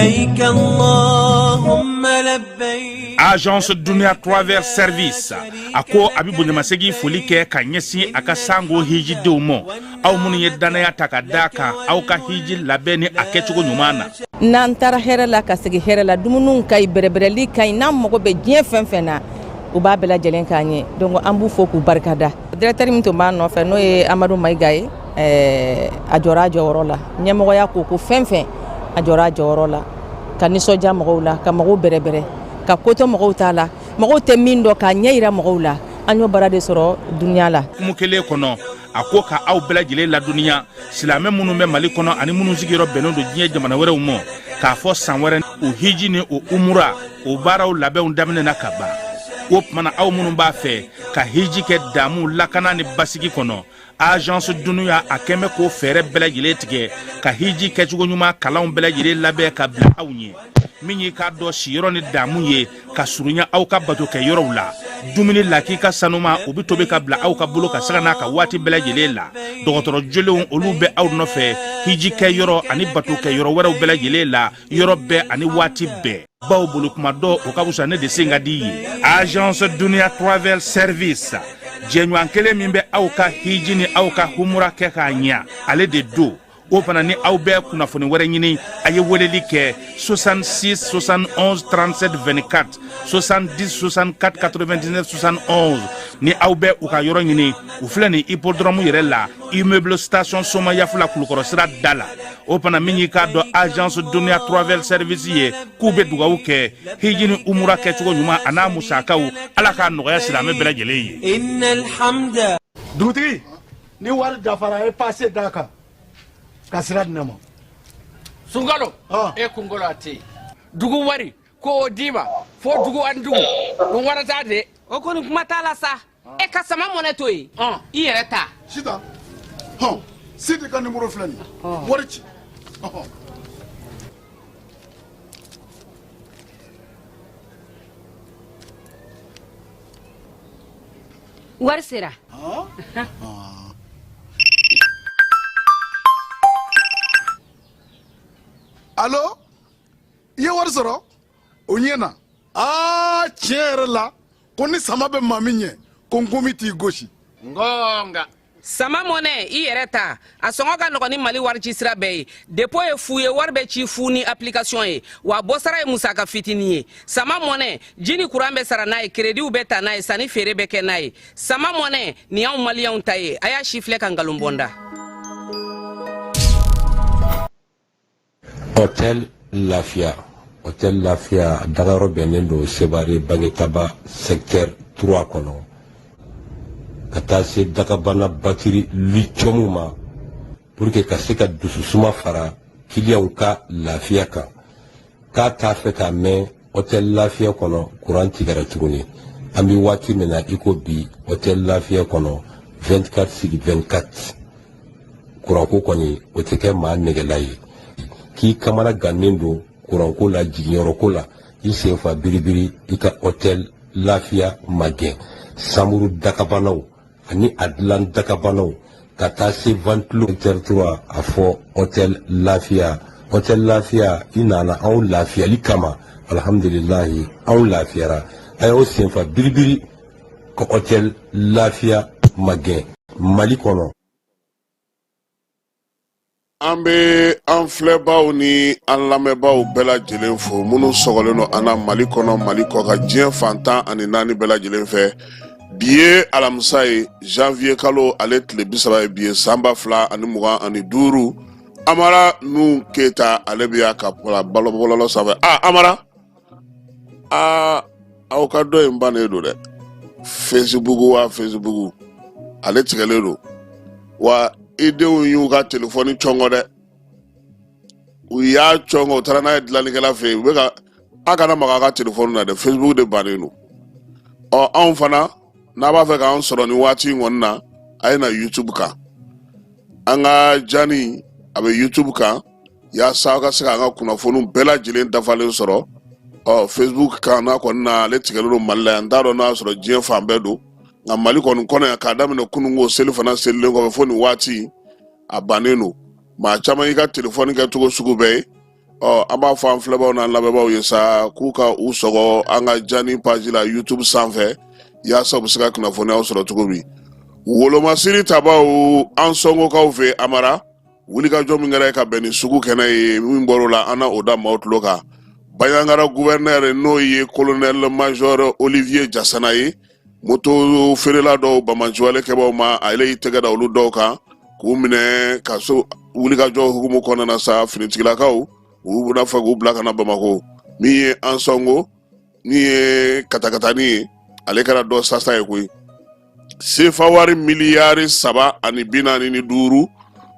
لبيك اللهم لبيك. Agence Dunia Travel Service a ko a bɛ bonyamasegin foli kɛ ka ɲɛsin a ka sango hijidenw ma, aw minnu ye dannaya ta ka da kan aw ka hiji labɛn ni a kɛcogo ɲuman na. N'an taara hɛrɛ la ka segin hɛrɛ la, dumuniw ka ɲi, bɛrɛbɛrɛli ka ɲi, n'an mago bɛ diɲɛ fɛn fɛn na, u b'a bɛɛ lajɛlen k'an ye. Donc an b'u fo k'u barikada. Directeur min tun b'an nɔfɛ, n'o ye Amadu Mayiga ye, a jɔra a jɔyɔrɔ la. Ɲɛmɔgɔya ko ko fɛn fɛn, a jɔra a jɔyɔrɔ la ka nisɔndiya mɔgɔw la, ka mɔgɔw bɛrɛbɛrɛ, ka ko to mɔgɔw t'a la, mɔgɔw tɛ min dɔn, k'a ɲɛ yira mɔgɔw la. An y'o baara de sɔrɔ dunuya la. Hukumu kelen kɔnɔ, a ko ka aw bɛɛ lajɛlen ladɔnniya, silamɛ minnu bɛ Mali kɔnɔ ani minnu sigiyɔrɔ bɛnnen don diɲɛ jamana wɛrɛw ma, k'a fɔ san wɛrɛ o hiji ni o umura o baaraw labɛnw daminɛna ka ban. O tuma na, aw minnu b'a fɛ ka hiji kɛ damu, lakana ni basigi kɔnɔ, Agence Dunuya a kɛn bɛ k'o fɛɛrɛ bɛɛ lajɛlen tigɛ ka hiji kɛcogo ɲuman kalanw bɛɛ lajɛlen labɛn ka bila aw ɲɛ. Min y'i k'a dɔn siyɔrɔ ni damu ye ka surunya aw ka bato kɛ yɔrɔw la, dumuni lakika sanuma o bɛ tobi ka bila aw ka bolo ka sanga n'a ka waati bɛɛ lajɛlen la. Dɔgɔtɔrɔ jolenw olu bɛ aw nɔfɛ hiji kɛ yɔrɔ ani bato kɛ yɔrɔ wɛrɛw bɛɛ lajɛlen la, yɔrɔ bɛɛ ani waati bɛɛ. Baw bolo kuma dɔ o ka fisa ne de sen ka di ye. Agence Dunia Travel Service, jɛɲɔgɔn kelen min bɛ aw ka hiji ni aw ka humura kɛ k'a ɲa, ale de don. O fana ni aw bɛ kunnafoni wɛrɛ ɲini, a ye weleli kɛ 66 71 37 24, 70 64 99 71. Ni aw bɛ u ka yɔrɔ ɲini, u filɛ nin hippodrome yɛrɛ la, immeuble station Somayafula, Kulukɔrɔ sira da la. O fana, min y'i k'a dɔn Agence Dunia Travel Service ye, k'u bɛ dugawu kɛ hiji ni umura kɛcogo ɲuman a n'a musakaw, Ala k'a nɔgɔya silamɛ bɛɛ lajɛlen ye. إن الحمد. Dugutigi, ni wari dafara, a ye passe d'a kan ka sira di ne ma. Sunkalo. Ah. E kunkolo a tɛ yen. Dugu wari ko o d'i ma fo dugu ani dugu o wara t'a de. O kɔni, kuma t'a la sa. E ka Sama Mɔnɛ to yen, i yɛrɛ ta. Sitan hɔn, Sidi ka nimoro filɛ nin ye, wari ci ɔhɔn. Wari sera. Alo, i ye wari sɔrɔ o ɲɛ na. Aa, tiɲɛ yɛrɛ la, ko ni sama bɛ maa min ɲɛ, ko nkomi t'i gosi. Ngonga. Sama Mɔnɛ, i yɛrɛ ta, a sɔngɔ ka nɔgɔn ni Mali wari ci sira bɛɛ ye. Dépôt ye fu ye, wari bɛ ci fu ni application ye, wa bɔsara ye musaka fitinin ye. Sama Mɔnɛ, ji ni kuran bɛ sara n'a ye, créditw bɛ ta n'a ye, sanni feere bɛ kɛ n'a ye. Sama Mɔnɛ nin y'anw maliyɛnw ta ye. A y'a si filɛ ka nkalon bɔnda. Hôtel Lafiya, Hôtel Lafiya dagayɔrɔ bɛnnen don Sebare Bangetaba secteur 3 kɔnɔ, ka taa se dagabana batiri lithium ma, pour que ka se ka dususuma fara kiliyanw ka lafiya kan. K'a t'a fɛ k'a mɛn Hôtel Lafiya kɔnɔ kuran tigɛra tuguni. An bɛ waati min na i ko bi, Hôtel Lafiya kɔnɔ 24 sur 24, kuranko kɔni o tɛ kɛ maa nɛgɛla ye. K'i kamana gannen don kuranko la, jiginyɔrɔko la, i sen fa biribiri, i ka Hôtel Lafiya magɛn. Samuru dakabanaw ani a dilan dakabanaw ka taa se ventilo secteur 3, a fɔ Hôtel Lafiya. Hôtel Lafiya, i nana anw lafiyali kama, alhamdulilahi, anw lafiyara. A y'aw senfa biribiri ka Hôtel Lafiya magɛn Mali kɔnɔ. An bɛ an filɛbaw ni an lamɛnbaaw bɛɛ lajɛlen fo, minnu sɔgɔlen don an na Mali kɔnɔ, Mali kɔ kan, diɲɛ fan 14 bɛɛ lajɛlen fɛ. Bi ye alamisa ye, janvier kalo ale tile 30 ye bi ye, san 2025. Amara Nu Keyita, ale bɛ y'a ka bɔlɔlɔ sanfɛ. A Amara, aa, aw ka dɔ in bannen don dɛ. Facebook wa Facebook ale tigɛlen don wa. I denw y'u ka telefɔni cɔngɔ dɛ, u y'a cɔngɔ, u taara n'a ye dilannikɛla fɛ yen. U bɛ ka a kana maga a ka telefɔni na dɛ, Facebook de bannen don. Ɔ, anw fana n'a b'a fɛ k'an sɔrɔ nin waati in kɔni na, a ye na YouTube kan. An ka jani a bɛ YouTube kan yaasa aw ka se k'an ka kunnafoniw bɛɛ lajɛlen dafalen sɔrɔ. Ɔ, Facebook kan n'a kɔni na, ale tigɛlen don Mali la yan. N t'a dɔn n'a y'a sɔrɔ diɲɛ fan bɛɛ don, nka Mali kɔni kɔnɔ yan, k'a daminɛ kununko seli fana selilen kɔfɛ fo nin waati, a bannen don. Maa caman y'i ka telefɔni kɛ cogo sugu bɛɛ ye. Ɔ, an b'a fɔ an filɛbaaw n'an lamɛnbaaw ye sa k'u ka u sɔgɔ an ka jani page la YouTube sanfɛ, yaasa u bɛ se ka kunnafoniyaw sɔrɔ cogo min. Wolomasiri tabaw Ansɔngokaw fɛ, Amara, wulikajɔ min kɛra ka bɛn ni sugu kɛnɛ ye, min bɔr'o la, an na o da maaw tulo kan. Banjagara gouverneur, n'o ye colonel major Olivier Jasana ye, moto feerela dɔw banbaanciwale kɛbaaw ma, ale y'i tɛgɛ da olu dɔw kan k'u minɛ ka so. Wulikajɔ hukumu kɔnɔna na sa, finitigilakaw u bɛna fɛ k'u bila ka na Bamakɔ. Min ye Ansɔngo, min ye katakatani ye, ale kɛra dɔ sasa ye koyi. Sefa wari miliyari 345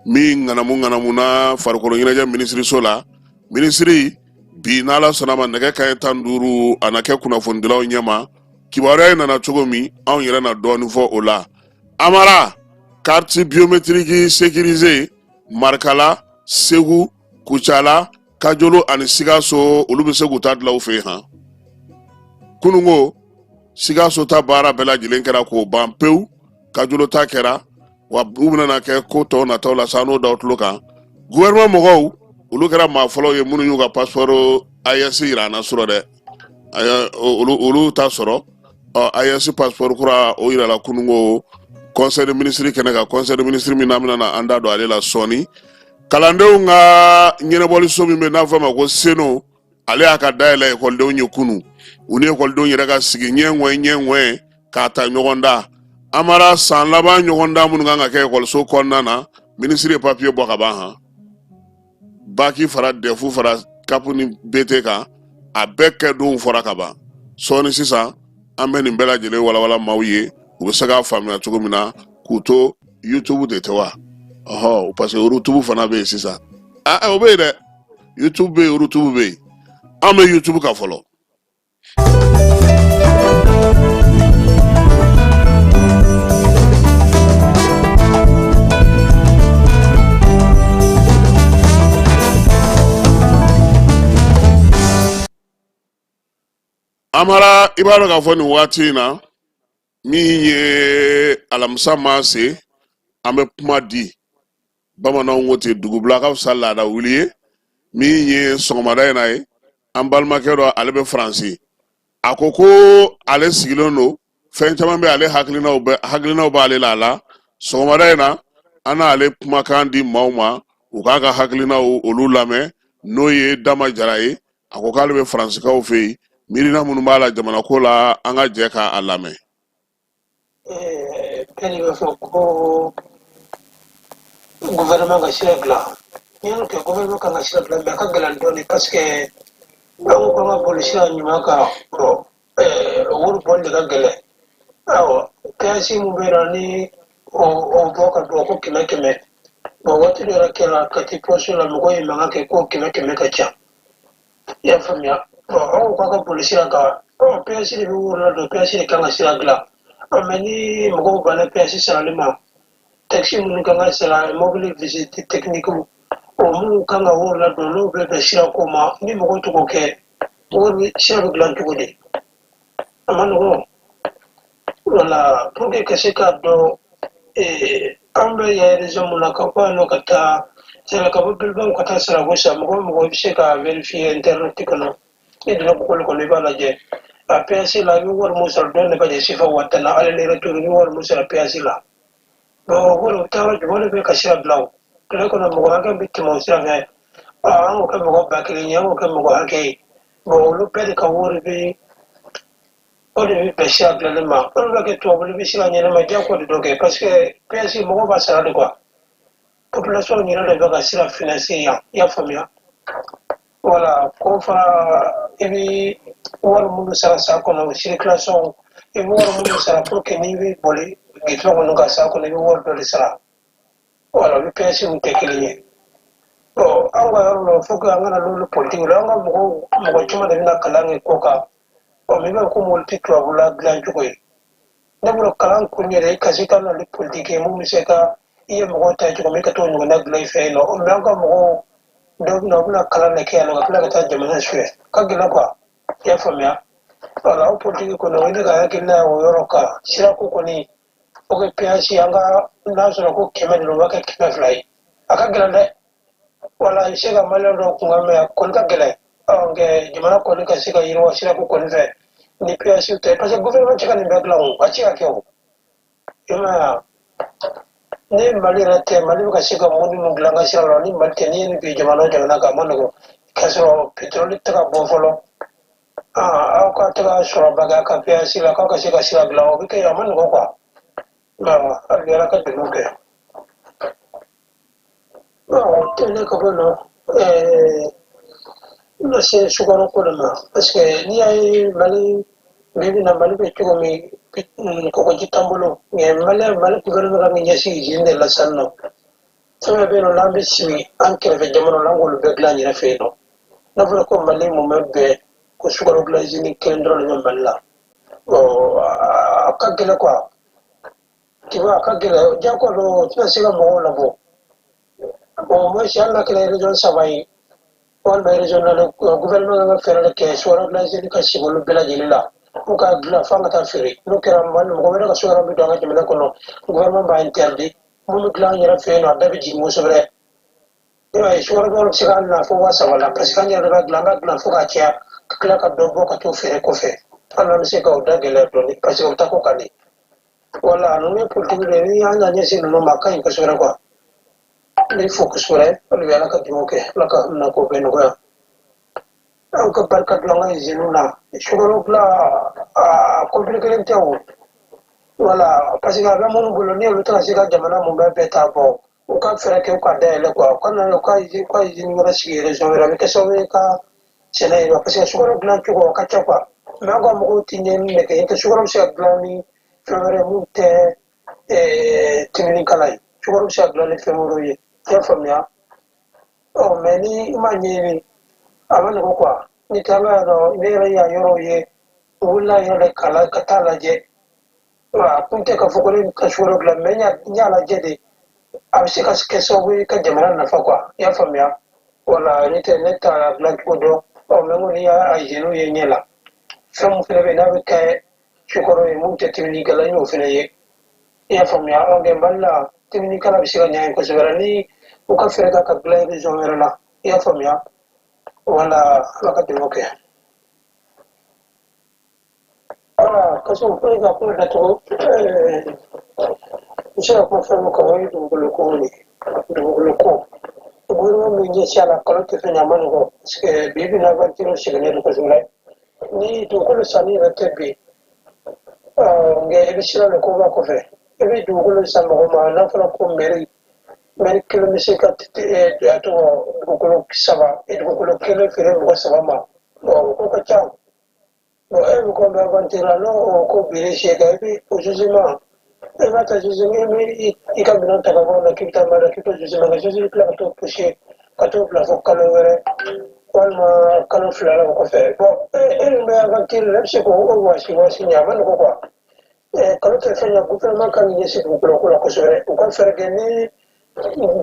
min ŋanamu ŋanamuna farikolo ɲɛnajɛ minisiriso la, minisiri bi, n'Ala sɔnna ma, nɛgɛ kanɲɛ 15, a na kɛ kunnafonidilaw ɲɛma. Kibaruya in nana cogo min, anw yɛrɛ na dɔɔnin fɔ o la. Amara, carte biométrique sécurisée, Marikala, Segu, Kucala, Kajolo ani Sikaso, olu bɛ se k'u ta dilan u fɛ yen. Han, kununko Sikaso ta baara bɛɛ lajɛlen kɛra k'o ban pewu, Kajolo ta kɛra, wa u bɛna kɛ ko tɔw nataw la sa, n'o d'aw tulo kan. Gouvernement mɔgɔw, olu kɛra maa fɔlɔw ye minnu y'u ka passeport AES yira an na surɔ dɛ. Olu ta sɔrɔ. Ɔ, AES passeport kura, o yirala kununko conseil de ministre kɛnɛ kan, conseil de ministre min n'an bɛna na an da don ale la sɔɔni. Kalandenw ka ɲɛnabɔliso min bɛ n'a fɔ a ma ko CENOU, ale y'a ka dayɛlɛ ekɔlidenw ye kunu. U ni ekɔlidenw yɛrɛ ka sigi ɲɛ ŋɔɛ ɲɛ ŋɔɛ k'a ta ɲɔgɔn da. Amara, san laban ɲɔgɔndan minnu kan ka kɛ ekɔliso kɔnɔna na, minisiri ye papiye bɔ ka ban. Han, bac fara DEF fara CAP ni BT kan, a bɛɛ kɛ donw fɔra ka ban. Sɔɔni sisan, an bɛ nin bɛɛ lajɛlen walawala maaw ye, u bɛ se k'a faamuya cogo min na k'u to YouTube de tɛ wa? Ɔhɔ, parce que YouTube fana bɛ yen sisan. Ah, o bɛ yen dɛ, YouTube bɛ yen, YouTube bɛ yen. An bɛ YouTube kan fɔlɔ. Amara, i b'a dɔn k'a fɔ nin waati in na, min ye alamisa maa se, an bɛ kuma di. Bamananw ko ten, dugubila ka fisa laada wuli ye. Min ye sɔgɔmada in na ye, an balimakɛ dɔ, ale bɛ Faransi, a ko ko ale sigilen don, fɛn caman bɛ ale hakilinaw bɛ, hakilinaw b'ale la a la. Sɔgɔmada in na, an n'ale kumakan di maaw ma, u k'a ka hakilinaw olu lamɛn. N'o ye Dama Jara ye, a ko k'ale bɛ Faransikaw fɛ yen, miirina minnu b'a la jamana ko la, an ka jɛ k'a lamɛn. Bɛɛ de b'a fɔ ko gouvernement ka sira dilan. N'i y'o kɛ, gouvernement kan ka sira dilan, mais a ka gɛlɛn dɔɔnin, parce que an ko k'an ka boli sira ɲuman kan. Bon, wari bɔli de ka gɛlɛn. Awɔ, péage mun bɛ yen nɔ, ni o bɔ ka don ko 100 100. Bon, waati dɔ yɛrɛ kɛra Kati poste la, mɔgɔw ye mankan kɛ ko 100 100 ka ca. I y'a faamuya? Bon, an ko k'an ka boli sira kan. Ɔ, péage de bɛ wari ladon, péage de kan ka sira dilan. Ɔ, mais ni mɔgɔw banna péage sarali ma, taxe minnu kan ka sara, mobili visite technique, o minnu kan ka wari ladon, n'o bɛ bɛn sira ko ma, ni mɔgɔw to k'o kɛ, wari sira bɛ dilan cogo di? A ma nɔgɔn. Voilà, pour que ka se k'a dɔn, an bɛ yan région mun na, ka bɔ yan nɔ ka taa sira, ka bɔ Bilbao ka taa Saragossa, mɔgɔ o mɔgɔ, i bɛ se ka vérifier internet kɔnɔ. N'i donna Google kɔnɔ, i b'a lajɛ. A péage la, i bɛ wari mun sara, dɔɔnin de ka jɛ CFA 10 000 na, aller retour, i bɛ wari mun sara péage la. Bon, o wari, o bɛ taa yɔrɔ jumɛn? O de bɛ ka sira dilan. O tile kɔnɔ, mɔgɔ hakɛ bɛ tɛmɛ o sira fɛ, an k'o kɛ mɔgɔ 1000 ye, an k'o kɛ mɔgɔ hakɛ ye. Bon, olu bɛɛ de ka wari bɛ, o de bɛ bɛn sira dilanni ma. Olu bɛ kɛ tubabu bɛ sira ɲɛnama diyago de dɔ kɛ, parce que péage, mɔgɔw b'a sara de quoi. Population yɛrɛ de bɛ ka sira financer yan. I y'a faamuya? Voilà, k'o fara, i bɛ wari minnu sara san kɔnɔ, circulation, i bɛ wari minnu sara pour que n'i bɛ boli goudron kɔnɔ ka san kɔnɔ, i bɛ wari dɔ de sara. Voilà, o ni péage ninnu tɛ kelen ye. Bon, an ka yɔrɔ la, faut que an kana n'olu politique la. An ka mɔgɔw, mɔgɔ caman de bɛna kalan kɛ ko kan. Ɔ, min bɛ komi olu tɛ tubabula dilan cogo ye. Ne bolo, kalan kun yɛrɛ ka se ka na ni politique ye, mun bɛ se ka i ye mɔgɔw ta cogo min, ka t'o ɲɔgɔnna dilan i fɛ yen nɔ. Mais an ka mɔgɔw dɔw bɛ na, u bɛna kalan de kɛ yan nɔ, ka tila ka taa jamana suɲɛ, ka gɛlɛn quoi. I y'a faamuya? Voilà, o politique kɔni, o ye ne ka hakilina ye o yɔrɔ kan. Sirako kɔni, o kɛ péage, an ka n'a sɔrɔ ko 100 de don, o b'a kɛ 200 ye. A ka gɛlɛn dɛ. Wala i se ka maliyɛn dɔw kun kan mɛ a kɔni ka gɛlɛn. Nka jamana kɔni ka se ka yiriwa sirako kɔni fɛ ni péage tɛ, parce que gouvernement tɛ ka nin bɛɛ dilan o, a tɛ se ka kɛ o. I m'a ye, ni Mali yɛrɛ tɛ, Mali bɛ ka se ka mun ni mun dilan ka sira la, ni Mali tɛ, n'i ye nin bi jamana o jamana kan, a ma nɔgɔn k'a sɔrɔ pétrole tɛ ka bɔ fɔlɔ. Aw ka tɛ ka sɔrɔba kɛ a ka péage la k'aw ka se ka sira dilan, o bɛ kɛ, a ma nɔgɔn quoi. Hali bi Ala ka dɛmɛ kɛ. O tɛmɛnen ka bɔ yen nɔ, n bɛna se sukaro ko de ma, parce que n'i y'a ye Mali bi bi in na, Mali bɛ cogo min, kɔgɔji t'an bolo, nka Mali gouvernement ka ɲɛsin usine de la sisan nɔ. Fɛn fɛn bɛ yen nɔ n'an bɛ sigi an kɛrɛfɛ jamanaw la, an k'olu bɛɛ dilan an yɛrɛ fɛ yen nɔ. N'a fɔra ko Mali mumɛ bɛɛ ko sukaro dilan usine kelen dɔrɔn de bɛ Mali la, bon, a ka gɛlɛn quoi, tu vois, a ka gɛlɛn, diyagoya don, o tɛna se ka mɔgɔw labɔ. Bon, au moins hali n'a kɛra région saba ye walima région naani, gouvernement kan ka fɛɛrɛ de kɛ sukaro dilan usine ka sigi olu bɛɛ lajɛlen la, k'u k'a dilan f'an ka taa feere. N'o kɛra, Mali mɔgɔ wɛrɛ ka sukaro bɛ don an ka jamana kɔnɔ, gouvernement b'a interdit. Mun bɛ dilan an yɛrɛ fɛ yen nɔ, a da bɛ jigin kosɛbɛ. I m'a ye, sukaro bɛ se ka na fo 3000 la, parce que an yɛrɛ de b'a dilan, an b'a dilan fo k'a caya, ka tila ka dɔ bɔ ka t'o feere kɔfɛ. Hali n'an bɛ se ka o da gɛlɛya dɔɔnin, parce que o bɛ taa ko kan de. Wala ninnu ye politique de ye, ni an y'a ɲɛsin ninnu ma, a ka ɲi kosɛbɛ quoi. N b'i fo kosɛbɛ, hali bi Ala ka dugawu kɛ, Ala ka hamina ko bɛɛ nɔgɔya. An ka barika don an ka usine na. Sukaro dilan, a compliqué tɛ o. Wala, parce que a bɛ minnu bolo, ni olu tɛna se ka jamana mun bɛɛ ta bɔ, u ka fɛɛrɛ kɛ u ka dayɛlɛ quoi, u ka na u ka usine wɛrɛ sigi région wɛrɛ, a bɛ kɛ sababu ye ka sɛnɛ yiriwa, parce que sukaro dilan cogo a ka ca quoi. Mais an ka mɔgɔw ti ɲɛɲini de kɛ, n'o tɛ sukaro bɛ se ka dilan ni fɛn wɛrɛ mun tɛ timinikala ye, sukaro bɛ se ka dilan ni fɛn wɛrɛw ye, i y'a faamuya. Ɔ mais ni i ma ɲɛɲini, a ma nɔgɔn quoi. Ni taara yan nɔ, ne yɛrɛ y'a yɔrɔw ye, u wulila yɛrɛ de k'a ka taa lajɛ. A kun tɛ k'a fɔ ko ne ka sukaro dilan, mais n y'a lajɛ de, a bɛ se ka kɛ sababu ye ka jamana nafa quoi, i y'a faamuya. Wala ne tɛ ne t'a dilan cogo dɔn. Ɔ mais n kɔni y'a usine ye ɲɛ la, fɛn mun fana bɛ yen n'a bɛ kɛ sukaro ye mun tɛ timinikala, n y'o fana ye, i y'a faamuya. Ɔ nka Mali la, timinikala bɛ se ka ɲɛ yen kosɛbɛ ni u ka fɛɛrɛ kɛ ka dilan région wɛrɛ la, i y'a faamuya. Wala, Ala ka dɛmɛ kɛ. Wala kaso pour ka kuma datugu, n bɛ se ka kuma fɛn min kan, o ye dugukolo ko de ye. Dugukolo ko, gouvernement min ɲɛsin a la, kalo tɛ fɛn ɲɛ, a ma nɔgɔn, parce que bi bi in na, aventure sɛgɛnnen don kosɛbɛ. Ni dugukolo sanni yɛrɛ tɛ bi, nka i bɛ siran de ko ba kɔfɛ. I bɛ dugukolo san mɔgɔ ma, n'a fɔra ko mairie kelen bɛ se ka a tɔgɔ dugukolo saba, dugukolo kelen feere mɔgɔ saba ma, bon, o ko ka ca. Bon, e bɛ ko bɛ aventure la, n'o ko biri sen kan, i bɛ o jugement, e b'a ta jugement, i bɛ i ka minɛn ta ka bɔ o la k'i bɛ taa mara, k'i bɛ jugement kɛ, jugement tila ka t'o pousser ka t'o bila fo kalo wɛrɛ walima kalo 2 la o kɔfɛ. Bon, e min bɛ aventure la, e bɛ se k'o wasi wasi ɲɛ, a ma nɔgɔn quoi. Kalo tɛ fɛn ɲɛ, gouvernement kan k'i ɲɛsin dugukolo ko la kosɛbɛ. U ka fɛɛrɛ kɛ ni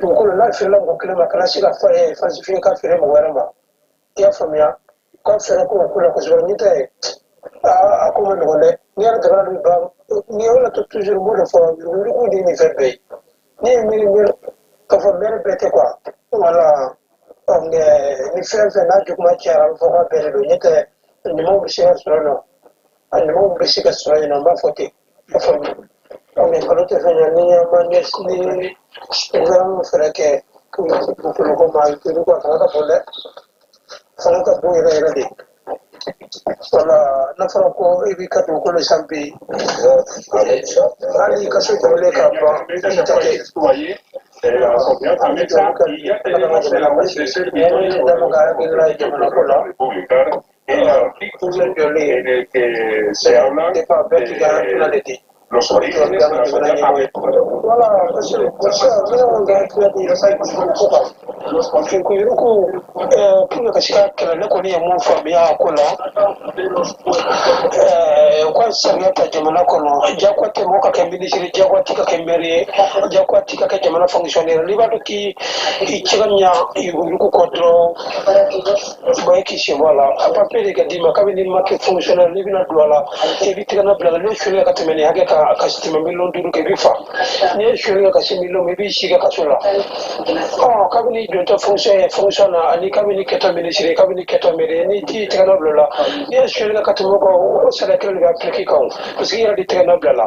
dugukolo n'a feerela mɔgɔ kelen ma, kana se ka falsifier ka feere mɔgɔ wɛrɛ ma, i y'a faamuya. U ka fɛɛrɛ k'o ko la kosɛbɛ, n'o tɛ a ko ma nɔgɔn dɛ. N'i yɛrɛ jamana bɛ ban ni o la, toujours n b'o de fɔ, yuruguyurugu de ye nin fɛn bɛɛ ye. Ne ye miiri miiri k'a fɔ maire bɛɛ tɛ quoi. Wala, ɔ nka ni fɛn fɛn n'a juguman cayara, a bɛ fɔ k'a bɛɛ de don. N'o tɛ ɲumanw bɛ se ka sɔrɔ yen nɔ, a ɲumanw bɛ se ka sɔrɔ yen nɔ, n b'a fɔ ten, i y'a faamu. Ɔ mais kalo tɛ fɛn ɲɛ, ni an ma ɲɛsin, ni gouvernement fɛɛrɛ kɛ dugukolo ko ma, yuruguyurugu a fanga ka bon dɛ, fanga ka bon yɛrɛ yɛrɛ de. Wala, n'a fɔra ko i b'i ka dugukolo san bi, hali i ka so jɔlen ka ban, i ta kɛ. Ala ka jamana basi. Ni dama ka hakilina ye jamana ko la, so jɔlen depa bɛɛ k'i ka hakilina de di. Wala, parce que ne kɔni ka hakilina di dugukolo ko kan, yuruguyurugu, pour que ka se ka kɛlɛ, ne kɔni ye mun faamuya a ko la. U ka sariya ta jamana kɔnɔ, jagoya tɛ mɔgɔ ka kɛ minisiri, jagoya tɛ ka kɛ maire ye, jagoya tɛ ka kɛ jamana fonctionnaire. N'i b'a dɔn k'i i cɛ ka ɲa yuruguyurugu kɔ dɔrɔn, bon, e k'i sen bɔ a la. A papier de ka d'i ma kabini n'i ma kɛ fonctionnaire, n'i bɛna don a la, i b'i tɛgɛ nɔ bila a la. N'i ye sonyali kɛ ka tɛmɛ nin hakɛ kan, ka tɛmɛ miliyɔn 5 kan, i bɛ fa. N'i ye sonyali kɛ ka se miliyɔn ma, i b'i si kɛ kaso la. Ɔ kabini dontɔ fonction ye fonction na, ani kabini kɛtɔ minisiri, kabini kɛtɔ maire ye, n'i t'i tɛgɛ nɔ bila o la, n'i ye sonyali kɛ ka tɛmɛ o kan, o sariya kelen de bɛ appliquer kan o, parce que i yɛrɛ de tɛgɛ nɔ bila la.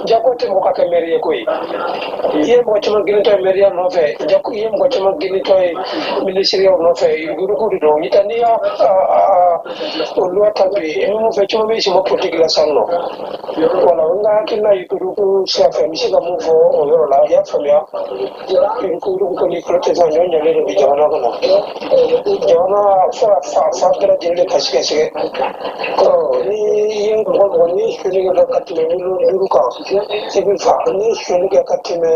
Jago tɛ mɔgɔ ka kɛ maire ye koyi. I ye mɔgɔ caman grinintɔ ye maire nɔfɛ, jago i ye mɔgɔ caman grinintɔ ye minisiriyaw nɔfɛ, yuruguyurugu de don. N'o tɛ n'i y'a o loi ta bi, mun fɛ caman bɛ sen bɔ politique la sisan nɔ. Voilà, n ka hakilina yuruguyurugu sira fɛ, n bɛ se ka mun fɔ o yɔrɔ la, i y'a faamuya. Yuruguyurugu kɔni kɔrɔ tɛ ɲɔ ɲalen don bi jamana kɔnɔ. Jamana fo a fa fa bɛɛ lajɛlen de ka sɛgɛsɛgɛ. Ni i ye mɔgɔ mɔgɔ n'i ye sonyali kɛ ka tɛmɛ miliyɔn 5 kan, i bɛ fa. N'i ye sonyali kɛ ka tɛmɛ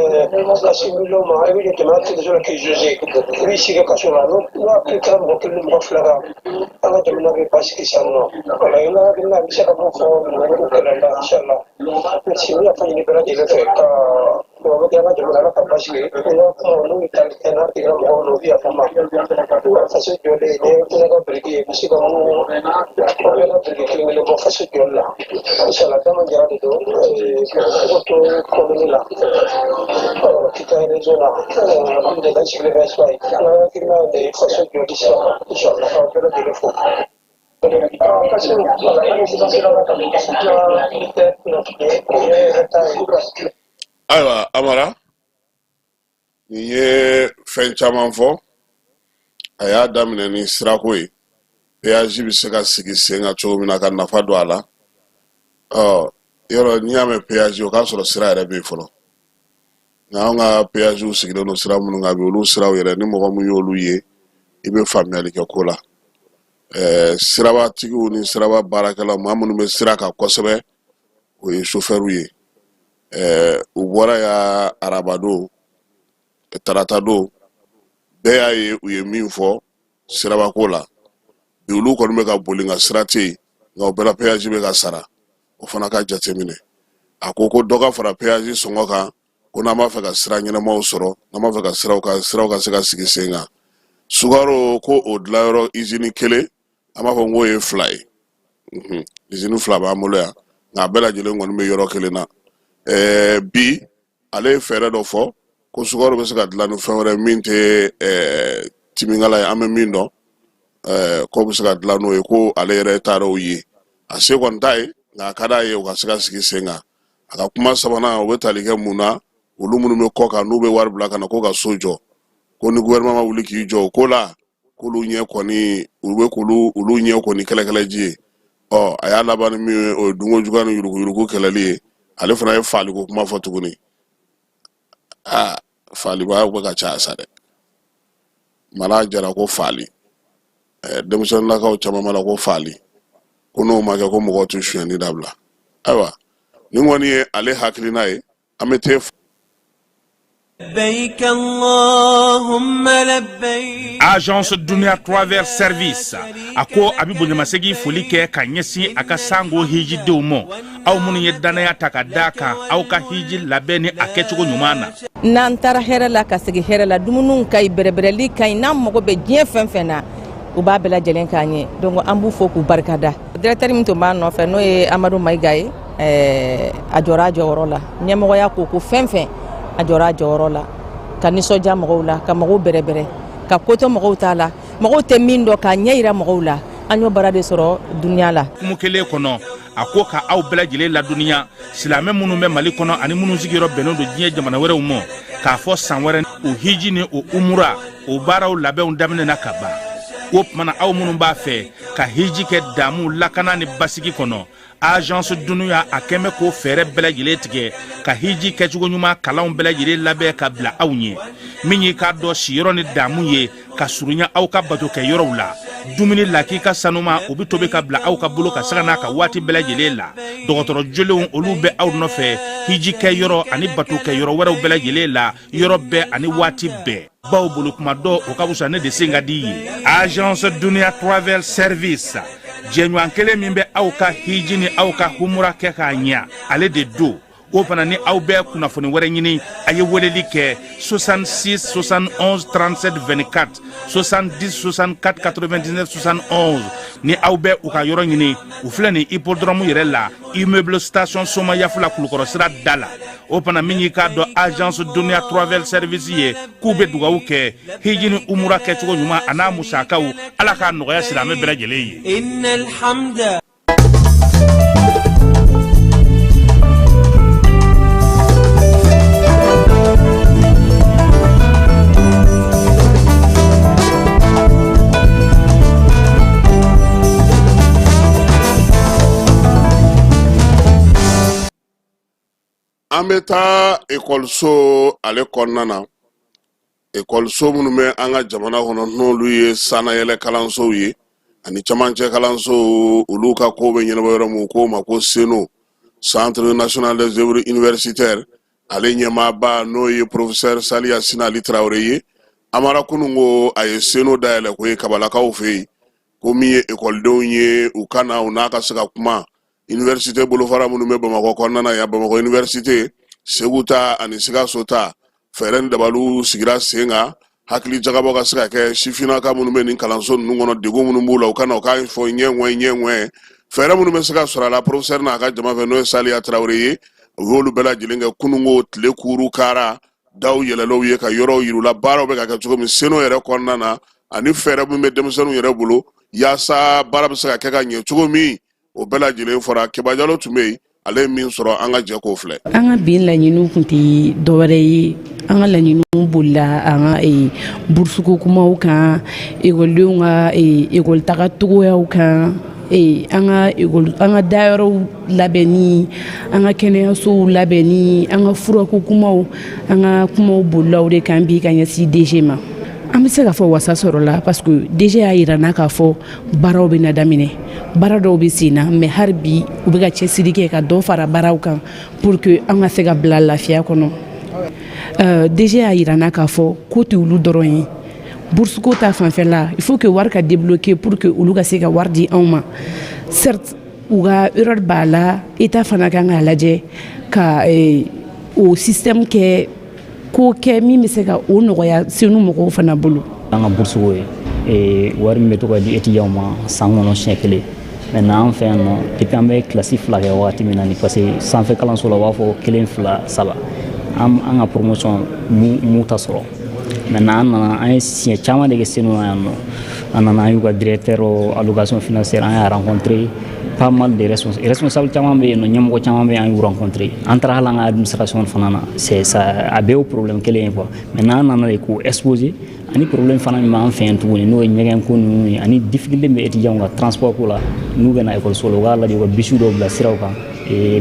ka se miliyɔn ma, i bɛ jɔ jamana télévision la k'i juger, i b'i sigi kaso la. N'o appliquera mɔgɔ kelen ni mɔgɔ fila kan, an ka jamana bɛ basigi sisan nɔ. Voilà, n ka hakilina, n bɛ se ka mun fɔ yuruguyurugu kɛlɛli la, inchallah. Merci, n bɛ yafa ɲini bɛɛ lajɛlen fɛ ka dugawu kɛ an ka jamana, Ala ka basigi. N ka kuma n'u ye tali kɛ n'a tigɛra mɔgɔw la, u bɛ yafa n ma. Faso jɔlen, ni ye ka biriki ye, n bɛ se ka mun bɛɛ ka biriki kelen kelen bɔ faso jɔli la, inshallah. Dama Jara de don, ka to commune la, Kita région na. Alhamdulillah, sigilen bɛ Espagne. N ka hakilina ye de faso jɔli sira kan, inshallah. K'aw bɛɛ lajɛlen fo. Kasi Ayiwa Amara, nin ye fɛn caman fɔ. A y'a daminɛ ni sirako ye, péage bɛ se ka sigi sen kan cogo min na ka nafa don a la. Ɔ yɔrɔ n'i y'a mɛn péage, o k'a sɔrɔ sira yɛrɛ bɛ yen fɔlɔ. Nka anw ka péagew sigilen don sira minnu kan bi, olu siraw yɛrɛ, ni mɔgɔ min y'olu ye, i bɛ faamuyali kɛ ko la. Sirabatigiw ni siraba baarakɛlaw, maa minnu bɛ sira kan kosɛbɛ, o ye sofɛriw ye. U bɔra ya arabadon, taratadon, bɛɛ y'a ye u ye min fɔ sirabako la. Bi olu kɔni bɛ ka boli, nka sira tɛ yen, nka o bɛɛ la péage bɛ ka sara. O fana ka jateminɛ. A ko ko dɔ ka fara péage sɔngɔ kan, ko n'an b'a fɛ ka sira ɲɛnamaw sɔrɔ, n'an b'a fɛ ka siraw ka se ka sigi sen kan. Sukaro ko o dilanyɔrɔ izini kelen, an b'a fɔ k'o ye fila ye. Izini fila b'an bolo yan, nka a bɛɛ lajɛlen kɔni bɛ yɔrɔ kelen na. Bi ale ye fɛɛrɛ dɔ fɔ ko sukaro bɛ se ka dilan ni fɛn wɛrɛ min tɛ timinkala ye, an bɛ min dɔn, k'o bɛ se ka dilan n'o ye, ko ale yɛrɛ taara o ye. A se kɔni t'a ye, nka a ka d'a ye o ka se ka sigi sen kan. A ka kuma sabanan, o bɛ tali kɛ mun na? Olu minnu bɛ kɔ kan, n'u bɛ wari bila ka na ko ka so jɔ, ko ni gouvernement ma wuli k'i jɔ o ko la, k'olu ɲɛ kɔni, u bɛ k'olu olu ɲɛ kɔni kɛlɛkɛlɛji ye. Ɔ a y'a laban ni min ye, o ye dunko juguya ni yuruguyurugu kɛlɛli ye. Ale fana ye faaliko kuma fɔ tuguni. Aa, faaliba bɛ ka caya sa dɛ. Mara Jara ko faali, denmisɛnninlakaw caman b'a la ko faali, ko n'o ma kɛ ko mɔgɔw tɛ sonyɛni dabila. Ayiwa, nin kɔni ye ale hakilina ye. An bɛ te لبيك اللهم لبيك. Agence Dunia Travel Service a ko a bɛ bonyamasegin foli kɛ ka ɲɛsin a ka sango hijidenw ma, aw minnu ye dannaya ta ka d'a kan aw ka hiji labɛn ni a kɛcogo ɲuman na. N'an taara hɛrɛ la ka segin hɛrɛ la, dumuniw ka ɲi, bɛrɛbɛrɛli ka ɲi. N'an mago bɛ diɲɛ fɛn fɛn na, u b'a bɛɛ lajɛlen k'an ye. Donc an b'u fo k'u barikada. Directeur min tun b'a nɔfɛ, n'o ye Amadu Mayiga ye, a jɔra a jɔyɔrɔ la. Ɲɛmɔgɔya ko ko fɛn fɛn, a jɔra a jɔyɔrɔ la ka nisɔndiya mɔgɔw la, ka mɔgɔw bɛrɛbɛrɛ, ka ko to mɔgɔw t'a la, mɔgɔw tɛ min dɔn, k'a ɲɛ yira mɔgɔw la. An y'o baara de sɔrɔ Duniya la. Hukumu kelen kɔnɔ, a ko ka aw bɛɛ lajɛlen ladɔnniya, silamɛ minnu bɛ Mali kɔnɔ ani minnu sigiyɔrɔ bɛnnen don diɲɛ jamana wɛrɛw ma, k'a fɔ san wɛrɛ o hiji ni o umura, o baaraw labɛnw daminɛna ka ban. O tuma na, aw minnu b'a fɛ ka hiji kɛ damu, lakana ni basigi kɔnɔ, Agence Dunuya a kɛn bɛ k'o fɛɛrɛ bɛɛ lajɛlen tigɛ ka hiji kɛcogo ɲuman kalanw bɛɛ lajɛlen labɛn ka bila aw ɲɛ. Min y'i k'a dɔn siyɔrɔ ni damu ye ka surunya aw ka batokɛ yɔrɔw la, dumuni lakika sanuma, o bɛ tobi ka bila aw ka bolo ka sanga n'a ka waati bɛɛ lajɛlen la. Dɔgɔtɔrɔ jolenw, olu bɛ aw nɔfɛ hiji kɛ yɔrɔ ani batokɛ yɔrɔ wɛrɛw bɛɛ lajɛlen la, yɔrɔ bɛɛ ani waati bɛɛ. Baw bolo kuma dɔ, o ka fisa ne de sen ka di ye. Agence Dunia Travel Service. Jɛɲɔgɔn kelen min bɛ aw ka hiji ni aw ka humura kɛ k'a ɲɛ, ale de don. O fana, ni aw bɛ kunnafoni wɛrɛ ɲini, a ye weleli kɛ 66 71 37 24, 70 64 99 71. Ni aw bɛ u ka yɔrɔ ɲini, u filɛ nin hippodrome yɛrɛ la, immeuble station Somayaf la, Kulukɔrɔ sira da la. O fana, min y'i k'a dɔn agence Dunia Travel Service ye, k'u bɛ dugawu kɛ hiji ni umura kɛcogo ɲuman a n'a musakaw, Ala k'a nɔgɔya silamɛ bɛɛ lajɛlen ye. An bɛ taa ekɔliso ale kɔnɔna na. Ekɔliso minnu bɛ an ka jamana kɔnɔ, n'olu ye sannayɛlɛ kalansow ye ani camancɛ kalansow, olu ka ko bɛ ɲɛnabɔ yɔrɔ min, k'o ma ko CENOU, Centre national des œuvres universitaires, ale ɲɛmaaba n'o ye professeur Saliya Sinali Tarawele ye, amara kunun ko a ye CENOU dayɛlɛ ko ye Kabalakaw fɛ yen, ko min ye ekɔlidenw ye, u ka na u n'a ka se ka kuma université bolofara minnu bɛ Bamakɔ kɔnɔna na yan, Bamakɔ université, Segu ta ani Sikaso ta. Fɛɛrɛ ni dabaliw sigira sen kan, hakili jagabɔ ka se ka kɛ sifinnaka minnu bɛ nin kalanso ninnu kɔnɔ, degun minnu b'u la, u ka na u k'a fɔ ɲɛ ŋwɛ ɲɛ ŋwɛ, fɛɛrɛ minnu bɛ se ka sɔrɔ a la. Professeur n'a ka jama fɛ, n'o ye Saliya Tarawele ye, u y'olu bɛɛ lajɛlen kɛ kununko tile kuuru kara daw yɛlɛlaw ye ka yɔrɔw yir'u la, baaraw bɛ ka kɛ cogo min CENOU yɛrɛ kɔnɔna na, ani fɛɛrɛ min bɛ denmisɛnninw yɛrɛ bolo yaasa baara bɛ se ka kɛ ka ɲɛ cogo min, o bɛɛ lajɛlen fɔra. Keba Jalo tun bɛ yen, ale ye min sɔrɔ, an ka jɛ k'o filɛ. An ka bi laɲiniw tun tɛ dɔwɛrɛ ye. An ka laɲiniw bolila an ka burusuko kumaw kan, ekɔlidenw ka ekɔli taga cogoyaw kan, an ka an ka dayɔrɔw labɛnni, an ka kɛnɛyasow labɛnni, an ka furako kumaw. An ka kumaw bolila o de kan bi ka ɲɛsin DG ma. An bɛ se k'a fɔ wasa sɔrɔla, parce que DG y'a jira n'a k'a fɔ baaraw bɛ na daminɛ. Baara dɔw bɛ sen na, mais hali bi u bɛ ka cɛsiri kɛ ka dɔ fara baaraw kan pour que an ka se ka bila lafiya kɔnɔ. DG y'a jira n'a k'a fɔ ko tɛ olu dɔrɔn ye. Bourse ko ta fanfɛla, il faut que wari ka débloquer pour que olu ka se ka wari di anw ma. Certes, u ka erreur b'a la, État fana kan k'a lajɛ ka o système kɛ ko kɛ min bɛ se ka o nɔgɔya CENOU mɔgɔw fana bolo. An ka bourse ko ye wari min bɛ to ka di étudiants ma san kɔnɔ siɲɛ kelen. Maintenant, an fɛ yan nɔ, depuis an bɛ kilasi 2 kɛ wagati min na ni, parce que sanfɛ kalanso la, u b'a fɔ kelen, fila, saba, an ka promotion mu ta sɔrɔ. Maintenant, an nana, an ye siɲɛ caman de kɛ CENOU na yan nɔ. An nana, an y'u ka directeur allocation financière, an y'a rencontré, pas mal de responsables caman bɛ yen nɔ, ɲɛmɔgɔ caman bɛ yen, an y'u rencontré. An taara hali an ka administration fana na, c'est ça, a bɛɛ y'o problème kelen ye quoi. Maintenant, an nana de k'o exposer, ani problème fana min b'an fɛ yan tuguni, n'o ye ɲɛgɛn ko ninnu ye, ani difficulté min bɛ étudiants ka transport ko la n'u bɛ na école la, u k'a lajɛ u ka bus dɔw bila siraw kan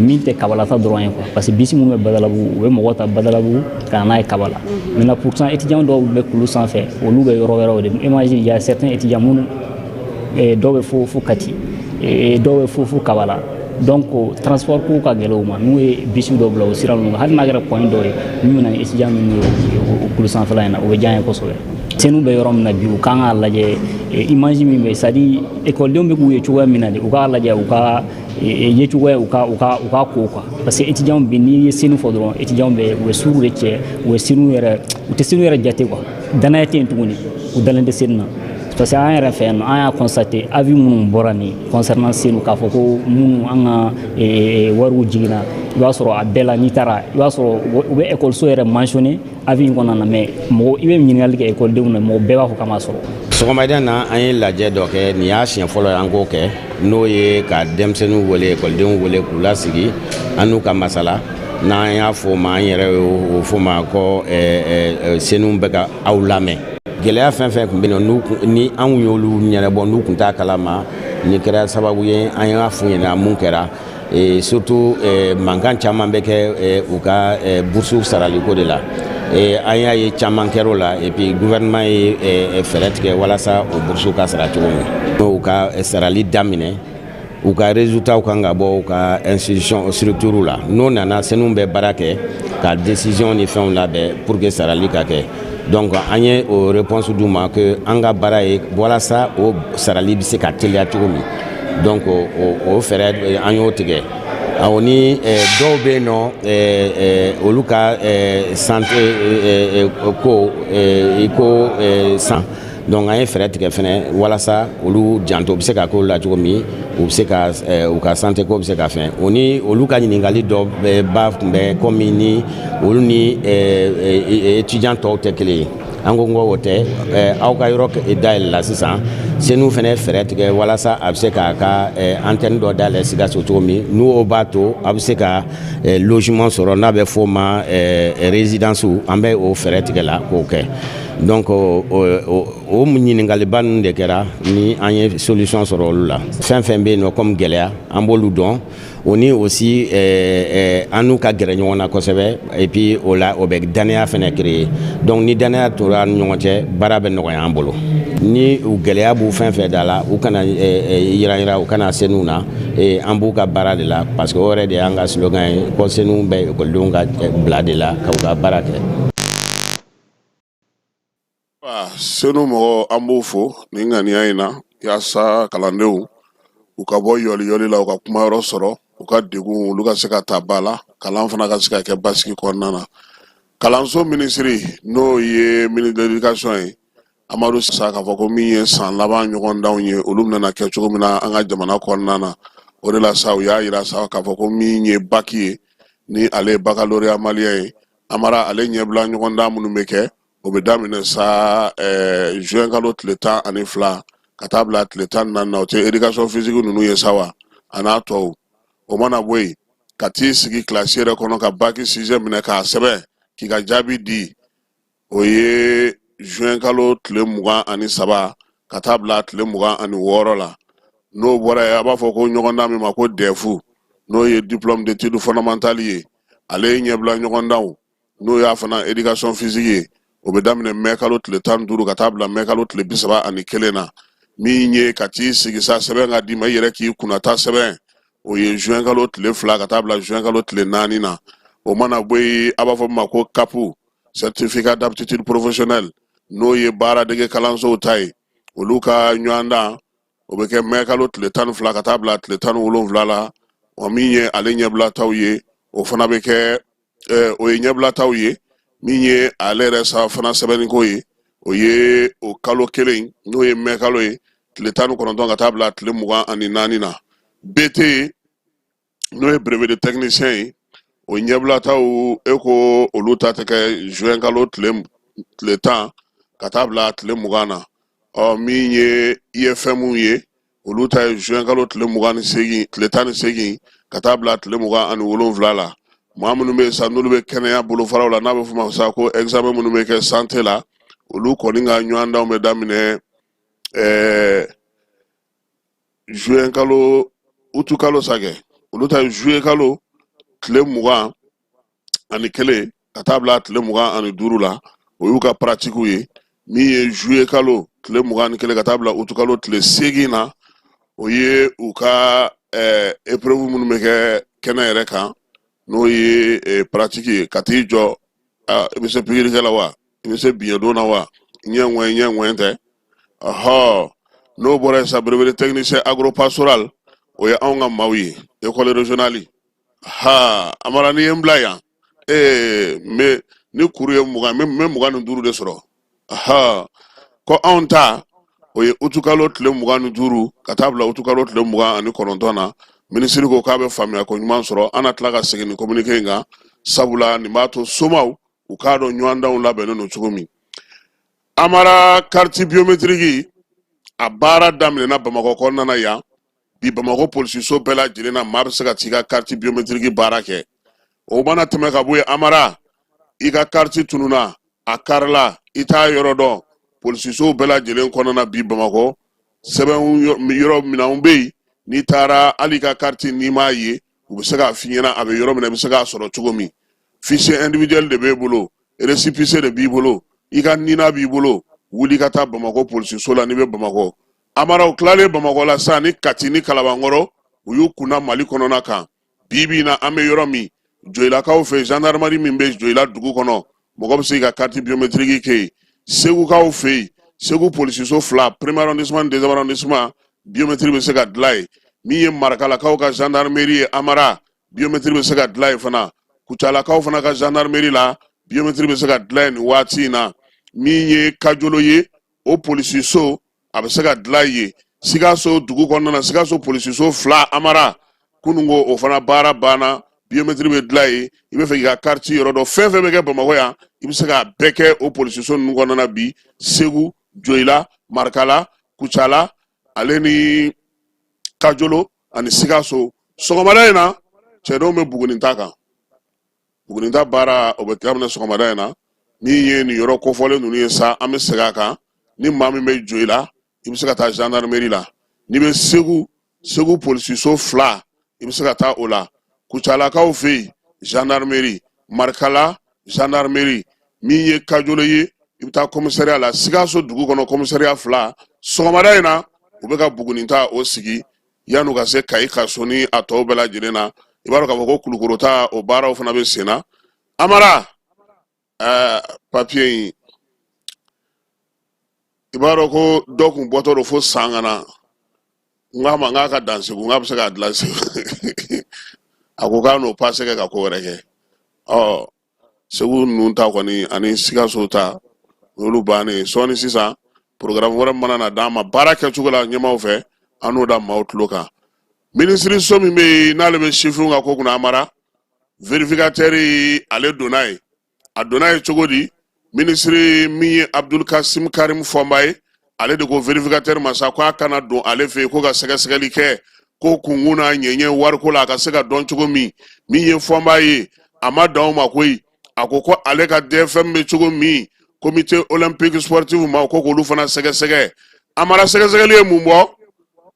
min tɛ Kabala ta dɔrɔn ye quoi, parce que bus minnu bɛ Badalabugu, u bɛ mɔgɔw ta Badalabugu ka na n'a ye Kabala. Maintenant, pourtant, étudiants dɔw bɛ kulu sanfɛ, olu bɛ yɔrɔ wɛrɛw de. Imagine, il y a certains étudiants minnu dɔw bɛ fo Kati, dɔw bɛ fo Kabala, donc transport ko ka gɛlɛn u ma. N'u ye bus dɔw bila o sira ninnu kan, hali n'a kɛra point dɔ ye min bɛ na ni étudiants minnu ye o kulu sanfɛla in na, o bɛ diya an ye kosɛbɛ. CENOU bɛ yɔrɔ min na bi, u kan k'a lajɛ image min bɛ, c'est à dire écoledenw bɛ k'u ye cogoya min na de, u k'a lajɛ u ka yecogoya, u ka ko quoi, parce que étudiants bi, n'i ye CENOU fɔ dɔrɔn, étudiants bɛ, u bɛ suru de cɛ, u bɛ CENOU yɛrɛ, u tɛ CENOU yɛrɛ jate quoi. Danaya tɛ yen tuguni, u dalen tɛ CENOU na, parce que an yɛrɛ fɛ yan nɔ, an y'a constaté, avis minnu bɔra nin concernant CENOU, k'a fɔ ko minnu an ka wariw jiginna, i b'a sɔrɔ a bɛɛ la, n'i taara, i b'a sɔrɔ u bɛ école yɛrɛ mentionné avis in kɔnɔna na, mais mɔgɔ i bɛ ɲininkali kɛ école na, mɔgɔ bɛɛ b'a fɔ k'a ma sɔrɔ. Sɔgɔmada na, an ye lajɛ dɔ kɛ. Nin y'a siɲɛ fɔlɔ ye an k'o kɛ, n'o ye ka denmisɛnninw wele, ekɔlidenw wele k'u lasigi, an n'u ka masala. N'an y'a fɔ o ma, an yɛrɛ y'o fɔ ma ko CENOU bɛ ka aw lamɛn. Gɛlɛya fɛn fɛn tun bɛ yen nɔ, ni anw y'olu ɲɛnabɔ, n'u tun t'a kalama, nin kɛra sababu ye an y'a f'u ɲɛna mun kɛra. Et surtout, mankan caman bɛ kɛ u ka bourse saraliko de la. An y'a ye caman kɛra o la, et puis gouvernement ye fɛɛrɛ tigɛ walasa o bourse ka sara cogo min. U ka sarali daminɛ, u ka résultat kan ka bɔ u ka institution structure la. N'o nana, CENOU bɛ baara kɛ ka décision ni fɛnw labɛn pour que sarali ka kɛ. Donc an ye o réponse d'u ma que an ka baara ye walasa o sarali bɛ se ka teliya cogo min. Donc o fɛɛrɛ an y'o tigɛ. Awɔ, ni dɔw bɛ yen nɔ, olu ka santé ko i ko san, donc an ye fɛɛrɛ tigɛ fɛnɛ walasa olu janto bɛ se ka k'o la cogo min, u bɛ se ka u ka santé ko bɛ se ka fɛn. O ni olu ka ɲininkali dɔ ba tun bɛ komi ni olu ni étudiant tɔw tɛ kelen ye. An ko o tɛ, aw ka yɔrɔ dayɛlɛla sisan, CENOU fɛnɛ fɛɛrɛ tigɛ walasa a bɛ se k'a ka antenne dɔ dayɛlɛ Sikaso cogo min, n'o b'a to a bɛ se ka logement sɔrɔ, n'a bɛ f'o ma résidence. An bɛ o fɛɛrɛ tigɛ la k'o kɛ. Donc o ɲininkaliba ninnu de kɛra ni an ye solution sɔrɔ olu la. Fɛn fɛn bɛ yen nɔ comme gɛlɛya, an b'olu dɔn. O ni aussi an n'u ka gɛrɛ ɲɔgɔn na kosɛbɛ, et puis o la o bɛ danaya fɛnɛ créer. Donc ni danaya tora an ni ɲɔgɔn cɛ, baara bɛ nɔgɔya an bolo. Ni u gɛlɛya b'u fɛn fɛn da la, u kana yiran yiran, u kana CENOU na, an b'u ka baara de la, parce que o yɛrɛ de y'an ka slogan ye ko CENOU bɛ ekɔlidenw ka bila de la ka u ka baara kɛ. CENOU mɔgɔ, an b'o fo nin ŋaniya in na yaasa kalandenw u ka bɔ yɔliyɔli la, u ka kumayɔrɔ sɔrɔ, u ka degun olu ka se ka ta ba la, kalan fana ka se ka kɛ basigi kɔnɔna na. Kalanso minisiri, n'o ye ministre de l'éducation ye, Amadu Sa, k'a fɔ ko min ye san laban ɲɔgɔndanw ye, olu bɛna kɛ cogo min na an ka jamana kɔnɔna na, o de la sa u y'a yira sa k'a fɔ ko min ye bac ye, ni ale ye baccalauréat malien ye, Amara, ale ɲɛbila ɲɔgɔndan minnu bɛ kɛ, o bɛ daminɛ sa juin kalo tile 12 ka taa bila tile 14 na. O tɛ éducation physique ninnu ye sa wa, a n'a tɔw. O mana bɔ yen, ka t'i sigi kilasi yɛrɛ kɔnɔ ka bac sujet minɛ k'a sɛbɛn k'i ka jaabi di, o ye juin kalo tile 23 ka taa bila tile 26 la. N'o bɔra yen, a b'a fɔ ko ɲɔgɔndan min ma ko DEF, n'o ye diplôme d'études fondamentales ye, ale ye ɲɛbila ɲɔgɔndanw, n'o y'a fana éducation physique ye, o bɛ daminɛ mɛ kalo tile 15 ka taa bila mɛ kalo tile 31 na. Min ye ka t'i sigi sa sɛbɛn ka d'i ma, i yɛrɛ k'i kunnata sɛbɛn, o ye juin kalo tile 2 ka taa bila juin kalo tile 4 na. O mana bɔ yen, a b'a fɔ min ma ko CAP, certificat d'aptitude professionnelle, n'o ye baaradege kalansow ta ye, olu ka ɲɔgɔndan o bɛ kɛ mɛ kalo tile 12 ka taa bila tile 17 la. Wa min ye ale ɲɛbilataw ye, o fana bɛ kɛ, o ye ɲɛbilataw ye. Min ye ale yɛrɛ sa fana sɛbɛnniko ye, o ye o kalo kelen, n'o ye mɛ kalo ye, tile 19 ka taa bila tile 24 na. BT, n'o ye brevet de technicien ye, o ɲɛbilataw, e ko olu ta tɛ kɛ juin kalo tile 10 ka taa bila tile 20 na. Ɔ min ye IFM ye, olu ta ye juin kalo tile 28, tile 18 ka taa bila tile 27 la. Maa minnu bɛ yen sa, n'olu bɛ kɛnɛya bolofaraw la, n'a bɛ f'o ma sa ko examen minnu bɛ kɛ santé la, olu kɔni ka ɲɔgɔndanw bɛ daminɛ juin kalo, utu kalo sa kɛ, olu ta ye juillet kalo tile 21 ka taa bila tile 25 la, o y'u ka pratiquew ye. Min ye juillet kalo tile 21 ka taa bila utu kalo tile 8 na, o ye u ka épreuve minnu bɛ kɛ kɛnɛ yɛrɛ kan, n'o ye pratique ye, ka t'i jɔ, i bɛ se pikirikɛ la wa, i bɛ se biɲɛdon na wa, ɲɛ ŋɔɲɛ ɲɛ ŋɔɲɛ tɛ. Ɔhɔ, n'o bɔra yen sa, brevet technicien agropastoral, o ye anw ka maaw ye, école régionale. Ha, Amara, n'i ye n bila yan, ee n bɛ ni kuru ye 20, n bɛ 25 de sɔrɔ. Ha, ko anw ta, o ye utukalo tile 25 ka taa bila utukalo tile 29 na. Minisiri ko k'a bɛ faamuya ko ɲuman sɔrɔ, an na tila ka segin nin communiqué in kan, sabula nin b'a to somaw u k'a dɔn ɲɔgɔndanw labɛnnen don cogo min. Amara, carte biométrique a baara daminɛna Bamakɔ kɔnɔna na yan bi. Bamakɔ polisiso bɛɛ lajɛlen na, maa bɛ se ka t'i ka carte biométrique baara kɛ. O mana tɛmɛ ka bɔ yen, Amara, i ka carte tununa, a karila, i t'a yɔrɔ dɔn, polisisow bɛɛ lajɛlen kɔnɔna bi Bamakɔ, sɛbɛn yɔrɔ minɛnw bɛ yen, n'i taara, hali i ka carte n'i m'a ye, u bɛ se k'a f'i ɲɛna a bɛ yɔrɔ min na, i bɛ se k'a sɔrɔ cogo min. Fichier individuel de b'e bolo, récépissé de b'i bolo, i ka NINA b'i bolo, wuli ka taa Bamakɔ polisiso la n'i bɛ Bamakɔ. Amara, u tilalen Bamakɔ la sisan ni Kati ni Kalabankɔrɔ, u y'u kunna Mali kɔnɔna kan. Bi bi in na, an bɛ yɔrɔ min, Joyilakaw fɛ, gendarmerie min bɛ Joyila dugu kɔnɔ, mɔgɔ bɛ se k'i ka carte biométrique kɛ yen. Segukaw fɛ yen, Segu polisiso fila, premier arrondissement ni deuxième arrondissement, biométrie bɛ se ka dilan yen. Min ye Marakalakaw ka gendarmerie ye, Amara, biométrie bɛ se ka dilan yen fana. Kucalakaw fana ka gendarmerie la, biométrie bɛ se ka dilan yen nin waati in na. Min ye Kajolo ye, o polisiso, a bɛ se ka dilan yen. Sikaso dugu kɔnɔna na, Sikaso polisiso 2, Amara, kununko o fana baara banna, biométrie bɛ dilan yen. I bɛ fɛ k'i ka carte yɔrɔ dɔn, fɛn fɛn bɛ kɛ Bamakɔ yan, i bɛ se k'a bɛɛ kɛ o polisiso ninnu kɔnɔna na bi. Segu, Joyila, Marikala, Kucala, ale ni Kajolo ani Sikaso. Sɔgɔmada in na, cɛdenw bɛ Buguninta kan. Buguninta baara, o bɛ daminɛ sɔgɔmada in na. Min ye nin yɔrɔ kofɔlen ninnu ye sa, an bɛ segin a kan. Ni maa min bɛ Joyila, i bɛ se ka taa gendarmerie la. N'i bɛ Segu, Segu polisiso 2, i bɛ se ka taa o la. Kucalakaw fɛ yen, gendarmerie. Marikala, gendarmerie. Min ye Kajolo ye, i bɛ taa commissariat la. Sikaso dugu kɔnɔ, commissariat 2, sɔgɔmada in na, u bɛ ka Buguninta o sigi yan'u ka se Kayi, Kaso ni a tɔw bɛɛ lajɛlen na. I b'a dɔn k'a fɔ ko Kulukoro ta, o baaraw fana bɛ sen na. Amara, papiye in, i b'a dɔn ko dɔ kun bɔtɔ don fo san ka na. N k'a ma n k'a ka dan Segu, n k'a bɛ se k'a dilan Segu. A ko k'a n'o pase kɛ ka ko wɛrɛ kɛ. Ɔ, Segu ninnu ta kɔni ani Sikaso ta, olu bannen sɔɔni. Sisan, programme wɛrɛ mana na d'an ma baara kɛcogo la ɲɛmaaw fɛ, an n'o da maaw tulo kan. Minisiriso min bɛ yen n'ale bɛ sifinw ka ko kunna, Amara, vérificateur ale donna yen. A donna yen cogo di? Minisiri min ye Abdul Kasim Karim Fɔnba ye, ale de ko vérificateur ma sa ko a kana don ale fɛ yen, ko ka sɛgɛsɛgɛli kɛ ko kunkun n'a ɲɛɲɛ wariko la, a ka se ka dɔn cogo min. Min ye Fɔnba ye, a ma dan o ma koyi. A ko ko ale ka DFM bɛ cogo min, comité olympique sportif ma, ko k'olu fana sɛgɛsɛgɛ. Amara, sɛgɛsɛgɛli ye mun bɔ?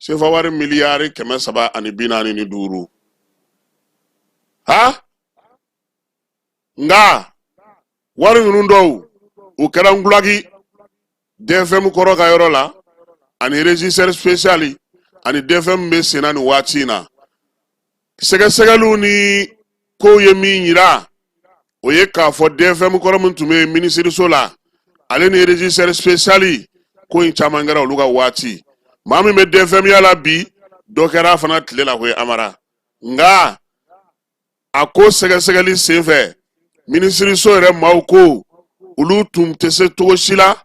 Sefa wari miliyari 345. Ha, nka wari ninnu dɔw u kɛra ngulaki DFM kɔrɔ ka yɔrɔ la, ani régisseur spécial ani DFM bɛ senna nin waati in na. Sɛgɛsɛgɛliw ni kow ye min yira, o ye k'a fɔ DFM kɔrɔ min tun bɛ minisiriso la, ale ni régisseur spécial, ko in caman kɛra olu ka waati. Maa min bɛ DFM ya la bi, dɔ kɛra a fana tile la koyi, Amara. Nka a ko sɛgɛsɛgɛli senfɛ, minisiriso yɛrɛ maaw ko olu tun tɛ se cogo si la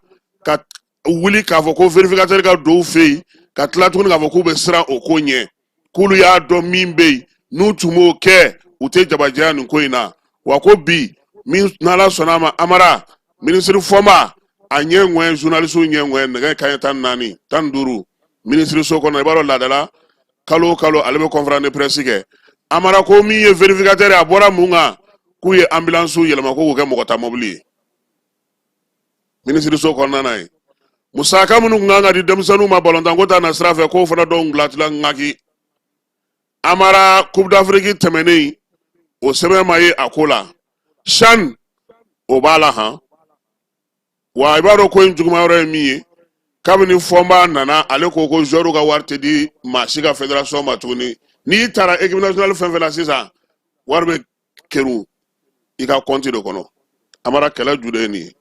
ka wuli k'a fɔ ko vérificateur ka don u fɛ yen, ka tila tuguni k'a fɔ k'u bɛ siran o ko ɲɛ, k'olu y'a dɔn min bɛ yen, n'u tun b'o kɛ, u tɛ jabajɛya nin ko in na. Wa ko bi min, n'Ala sɔnna a ma, Amara, minisiri Fɔnba a ɲɛ ŋɔɛ, journalisiw ɲɛ ŋɔɛ, nɛgɛ kanɲɛ 14, 15, minisiriso kɔnɔ. I b'a dɔn, laadala kalo o kalo ale bɛ conférence de presse kɛ. Amara, ko min ye vérificateur ye, a bɔra mun kan? K'u ye ambulance yɛlɛma ko k'o kɛ mɔgɔ ta mobili ye minisiriso kɔnɔna na ye. Musaka minnu tun kan ka di denmisɛnninw ma balontanko ta na sira fɛ, k'o fana dɔw gilatila ŋaki. Amara, Coupe d'Afrique tɛmɛnen, o sɛbɛn ma ye a ko la. CHAN, o b'a la han. Wa i b'a dɔn ko in juguman yɔrɔ ye min ye, kabini Fɔnba nana, ale ko ko joueur ka wari tɛ di maa si ka fédération ma tuguni. N'i taara équipe nationale fɛn fɛn la sisan, wari bɛ kerun i ka compte de kɔnɔ. Amara, kɛlɛ ju de ye nin ye.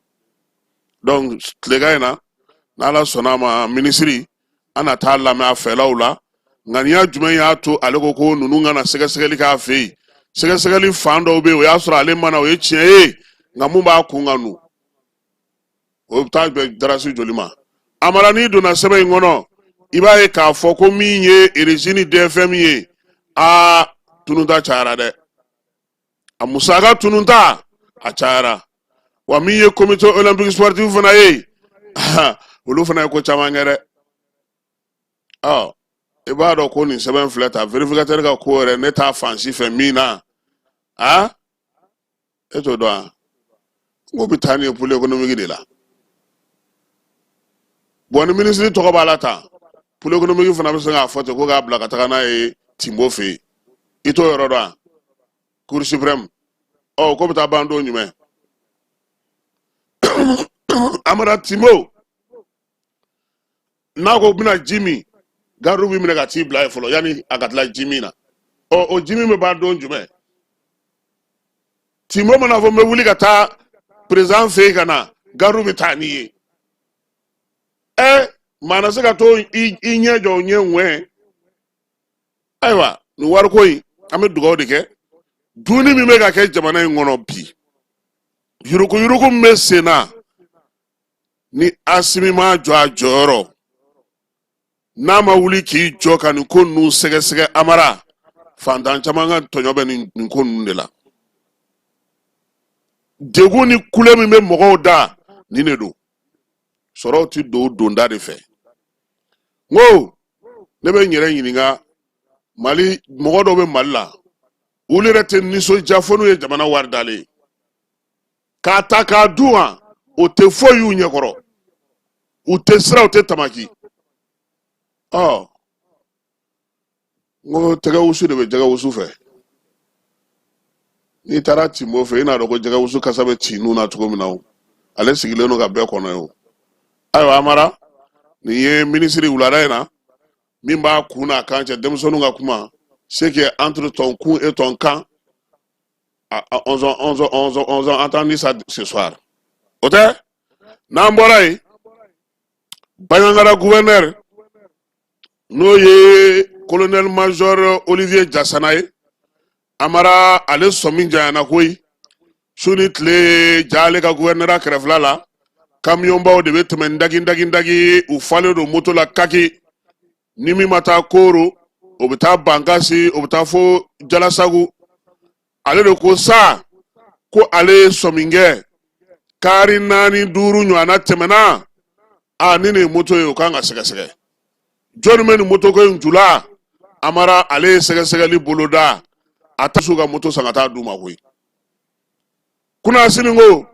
Donc tilegan in na, n'Ala sɔnna a ma, minisiri an na taa lamɛn a fɛlaw la. Ŋaniya jumɛn y'a to ale ko ko ninnu kana sɛgɛsɛgɛli k'a fɛ yen? Sɛgɛsɛgɛli fan dɔw bɛ yen, o y'a sɔrɔ ale ma na, o ye tiɲɛ ye, nka mun b'a kun kan nu, o bɛ taa bɛn darasi joli ma? Amara, n'i donna sɛbɛn in kɔnɔ, i b'a ye k'a fɔ ko min ye Régie ni DFM ye, aa, tununta cayara dɛ. A musaka tununta a cayara. Wa min ye comité olympique sportif fana ye, olu fana ye ko caman kɛ dɛ. Ɔ, i b'a dɔn ko nin sɛbɛn filɛ ta, vérificateur ka ko yɛrɛ, ne t'a fan si fɛ min na. A e t'o dɔn wa? N ko bɛ taa ni ye pôle économique de la. Bon, ni minisiri tɔgɔ b'a la tan, pôle économique fana bɛ se k'a fɔ ten ko k'a bila ka taga n'a ye Tinbo fɛ yen. I t'o yɔrɔ dɔn wa? Cour suprême. Ɔ, ko bɛ taa ban don jumɛn? Amara, Tinbo n'a ko bɛna ji min, gardiw b'i minɛ ka t'i bila yen fɔlɔ yanni a ka tila ji min na. Ɔ, o ji min bɛ ban don jumɛn? Tinbo mana fɔ n bɛ wuli ka taa président fɛ yen ka na, gardiw bɛ taa n'i ye. Ɛ, maa na se ka to i ɲɛ jɔ o ɲɛ ŋwɛn. Ayiwa, nin wariko in, an bɛ dugawu de kɛ. Dunni min bɛ ka kɛ jamana in kɔnɔ bi, yuruguyurugu min bɛ sen na, ni Asimi ma jɔ a jɔyɔrɔ, n'a ma wuli k'i jɔ ka nin ko ninnu sɛgɛsɛgɛ, Amara, fantan caman ka tɔɲɔ bɛ nin ko ninnu de la. Degun ni kule min bɛ mɔgɔw da, nin de don. Sɔrɔw ti don donda de fɛ. N ko ne bɛ n yɛrɛ ɲininka, Mali mɔgɔ dɔw bɛ Mali la, olu yɛrɛ tɛ nisɔndiya fo n'u ye jamana wari dalen ye k'a ta k'a dun wa, o tɛ foyi y'u ɲɛkɔrɔ, u tɛ siran, u tɛ tamaki. Ɔ, n ko tɛgɛ wusu de bɛ jɛgɛ wusu fɛ. N'i taara Tinbo fɛ, i n'a dɔn ko jɛgɛ wusu kasa bɛ ci nun na cogo min na, o ale sigilen don ka bɛɛ kɔnɔ ye. O ayiwa, Amara, nin ye minisiri wulada in na min b'a kun n'a kan cɛ, denmisɛnninw ka kuma, ce qui est entre ton cou et ton camp, 11 11 11 11, entendu ça ce soir. O tɛ, n'an bɔra yen, Bandiagara gouverneur, n'o ye colonel major Olivier Jasana ye, Amara, ale sɔmi janyana koyi. Su ni tile ja, ale ka gouverneur kɛrɛfɛla la, kamiyɔnbaw de bɛ tɛmɛ dagi dagi dagi, u falen don moto la kaki. Ni min ma taa Koro, o bɛ taa Bankasi, o bɛ taa fo Jalasagu. Ale de ko sa ko ale ye sɔmi kɛ kari naani duuru ɲɔgɔnna tɛmɛna. A ni nin ye moto ye, o kan ka sɛgɛsɛgɛ. Jɔnni bɛ nin moto ko in jula? Amara, ale ye sɛgɛsɛgɛli boloda. A ta su ka moto san ka taa d'u ma koyi. Kunasini ko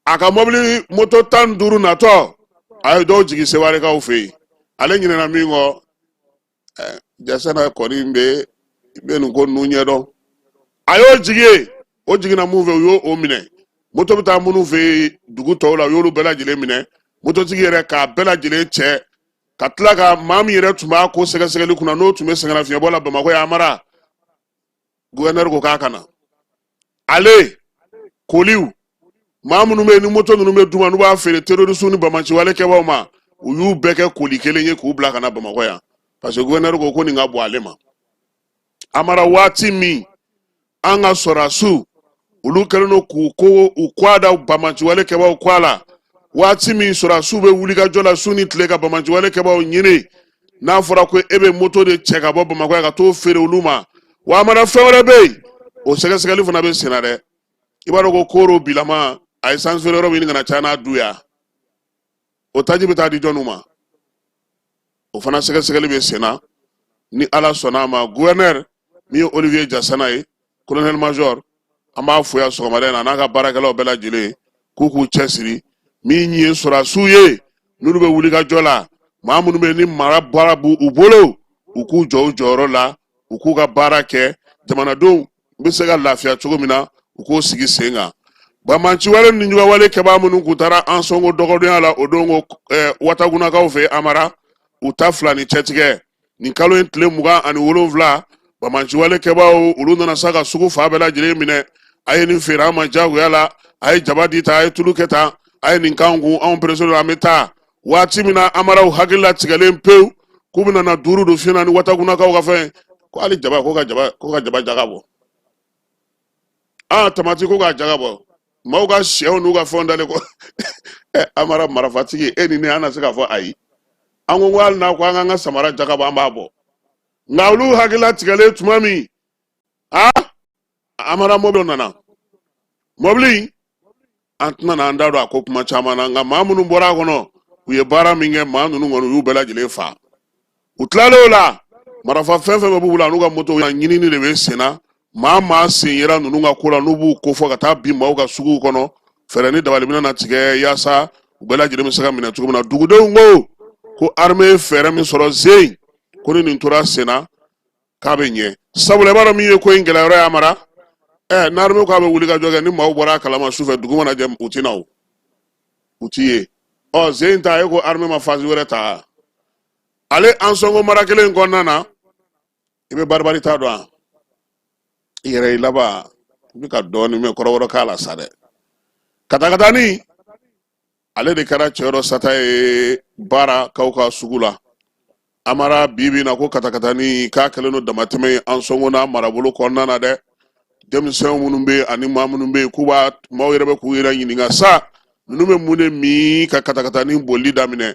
a ka mɔbili moto 15 natɔ, a ye dɔw jigin Sewarekaw fɛ yen. Ale ɲinɛna min kɔ, Jasana kɔni bɛ nin ko ninnu ɲɛdɔn. A y'o jigi yen, o jiginna mun fɛ, u y'o o minɛ. Moto bɛ taa minnu fɛ yen dugu tɔw la, u y'olu bɛɛ lajɛlen minɛ. Mototigi yɛrɛ k'a bɛɛ lajɛlen cɛ ka tila ka maa min yɛrɛ tun b'a ko sɛgɛsɛgɛli kunna, n'o tun bɛ sɛgɛnnafiɲɛbɔ la Bamakɔ yan, Amara, gouverneur ko k'a ka na. Ale koliw, maa minnu bɛ yen ni moto ninnu bɛ d'u ma, n'u b'a feere terroriste ni banbaanciwale kɛbaaw ma, u y'u bɛɛ kɛ koli kelen ye k'u bila ka na Bamakɔ yan, parce que gouverneur ko ko nin ka bɔ ale ma. Amara, waati min an ka sɔrɔdasiw, olu kɛlen don k'u ko u kɔ da banbaanciwale kɛbaaw kɔ a la, waati min sɔrɔdasiw bɛ wuli ka jɔ la su ni tile ka banbaanciwale kɛbaaw ɲini, n'a fɔra ko e bɛ moto de cɛ ka bɔ Bamakɔ yan ka t'o feere olu ma wa, Amara, fɛn wɛrɛ bɛ yen, o sɛgɛsɛgɛli fana bɛ sen na dɛ. I b'a dɔn ko Koro bilama a ye sansi feere yɔrɔ min ɲini ka na caya n'a du ya, o taji bɛ taa di jɔnniw ma? O fana sɛgɛsɛgɛli bɛ sen na. Ni Ala sɔnna a ma, gouverneur min ye Olivier Jasana ye, colonel major, an b'a fo yan sɔgɔmada in na, a n'a ka baarakɛlaw bɛɛ lajɛlen, k'u k'u cɛsiri. Min ye sɔrɔdasiw ye, n'olu bɛ wuli ka jɔ la, maa minnu bɛ ni mara baara b'u u bolo, u k'u jɔ u jɔyɔrɔ la, u k'u ka baara kɛ, jamanadenw bɛ se ka lafiya cogo min na, u k'o sigi sen kan. Banbaanciwale ni juguwale kɛbaa minnu kun taara Ansongo dɔgɔdenya la o don ko Watagunakaw fɛ, Amara, u ta fila ni cɛtigɛ nin kalo in tile 27, banbaanciwale kɛbaaw olu nana sa ka sugu fan bɛɛ lajɛlen minɛ. A ye nin feere an ma jagoya la, a ye jaba di ta, a ye tulu kɛ tan, a ye nin k'an kun, anw perese don, an bɛ taa. Waati min na Amaraw hakili latigɛlen pewu k'u bɛna na duuru don fiɲɛ na ni Watagunakaw ka fɛn ko hali jaba, ko ka jaba jaga bɔ, aa tamati ko k'a jaga bɔ, maaw ka sɛw n'u ka fɛnw dalen ko ɛ Amara, marafatigi e ni ne, an na se k'a fɔ ayi? An ko hali n'a ko an k'an ka samara jaga bɔ, an b'a bɔ. Nka olu hakili latigɛlen tuma min, aa Amara, mɔbili nana, mɔbili an tɛna n'an da don a ko kuma caman na, nka maa minnu bɔra a kɔnɔ, u ye baara min kɛ, maa ninnu kɔni, u y'u bɛɛ lajɛlen fa. U tilalen o la, marafa fɛn fɛn bɛ b'u bolo an'u ka moto, ɲinini de bɛ sen na. Maa sen yera ninnu ka ko la, n'u b'u kofɔ ka taa bin maaw ka suguw kɔnɔ, fɛɛrɛ ni dabali bɛna na tigɛ yaasa u bɛɛ lajɛlen bɛ se ka minɛ cogo min na. Dugudenw ko ko armée ye fɛɛrɛ min sɔrɔ zen ko ni nin tora sen na, k'a bɛ ɲɛ, sabula i b'a dɔn min ye ko in gɛlɛya yɔrɔ ye, Amara, ɛ n'armée k'a bɛ wuli ka jɔ kɛ, ni maaw bɔra a kalama sufɛ, dugu mana jɛ, u ti na, o u ti ye. Ɔ zen ta, e ko armée ma phase wɛrɛ ta. Ale Ansongo mara kelen in kɔnɔna na, i bɛ baribari ta dɔn wa? I yɛrɛ i laban i bɛ ka dɔɔnin mɛn kɔrɔbɔrɔ k'a la sa dɛ. Katakatani ale de kɛra cɛ dɔ sata ye baarakaw ka sugu la. Amara, bi bi na ko katakatani k'a kɛlen don damatɛmɛ ye Ansɔngo n'a marabolo kɔnɔna na dɛ. Denmisɛn minnu bɛ yen ani maa minnu bɛ yen, k'u b'a maaw yɛrɛ bɛ k'u yɛrɛ ɲininka sa, ninnu bɛ mun de min ka katakatani boli daminɛ?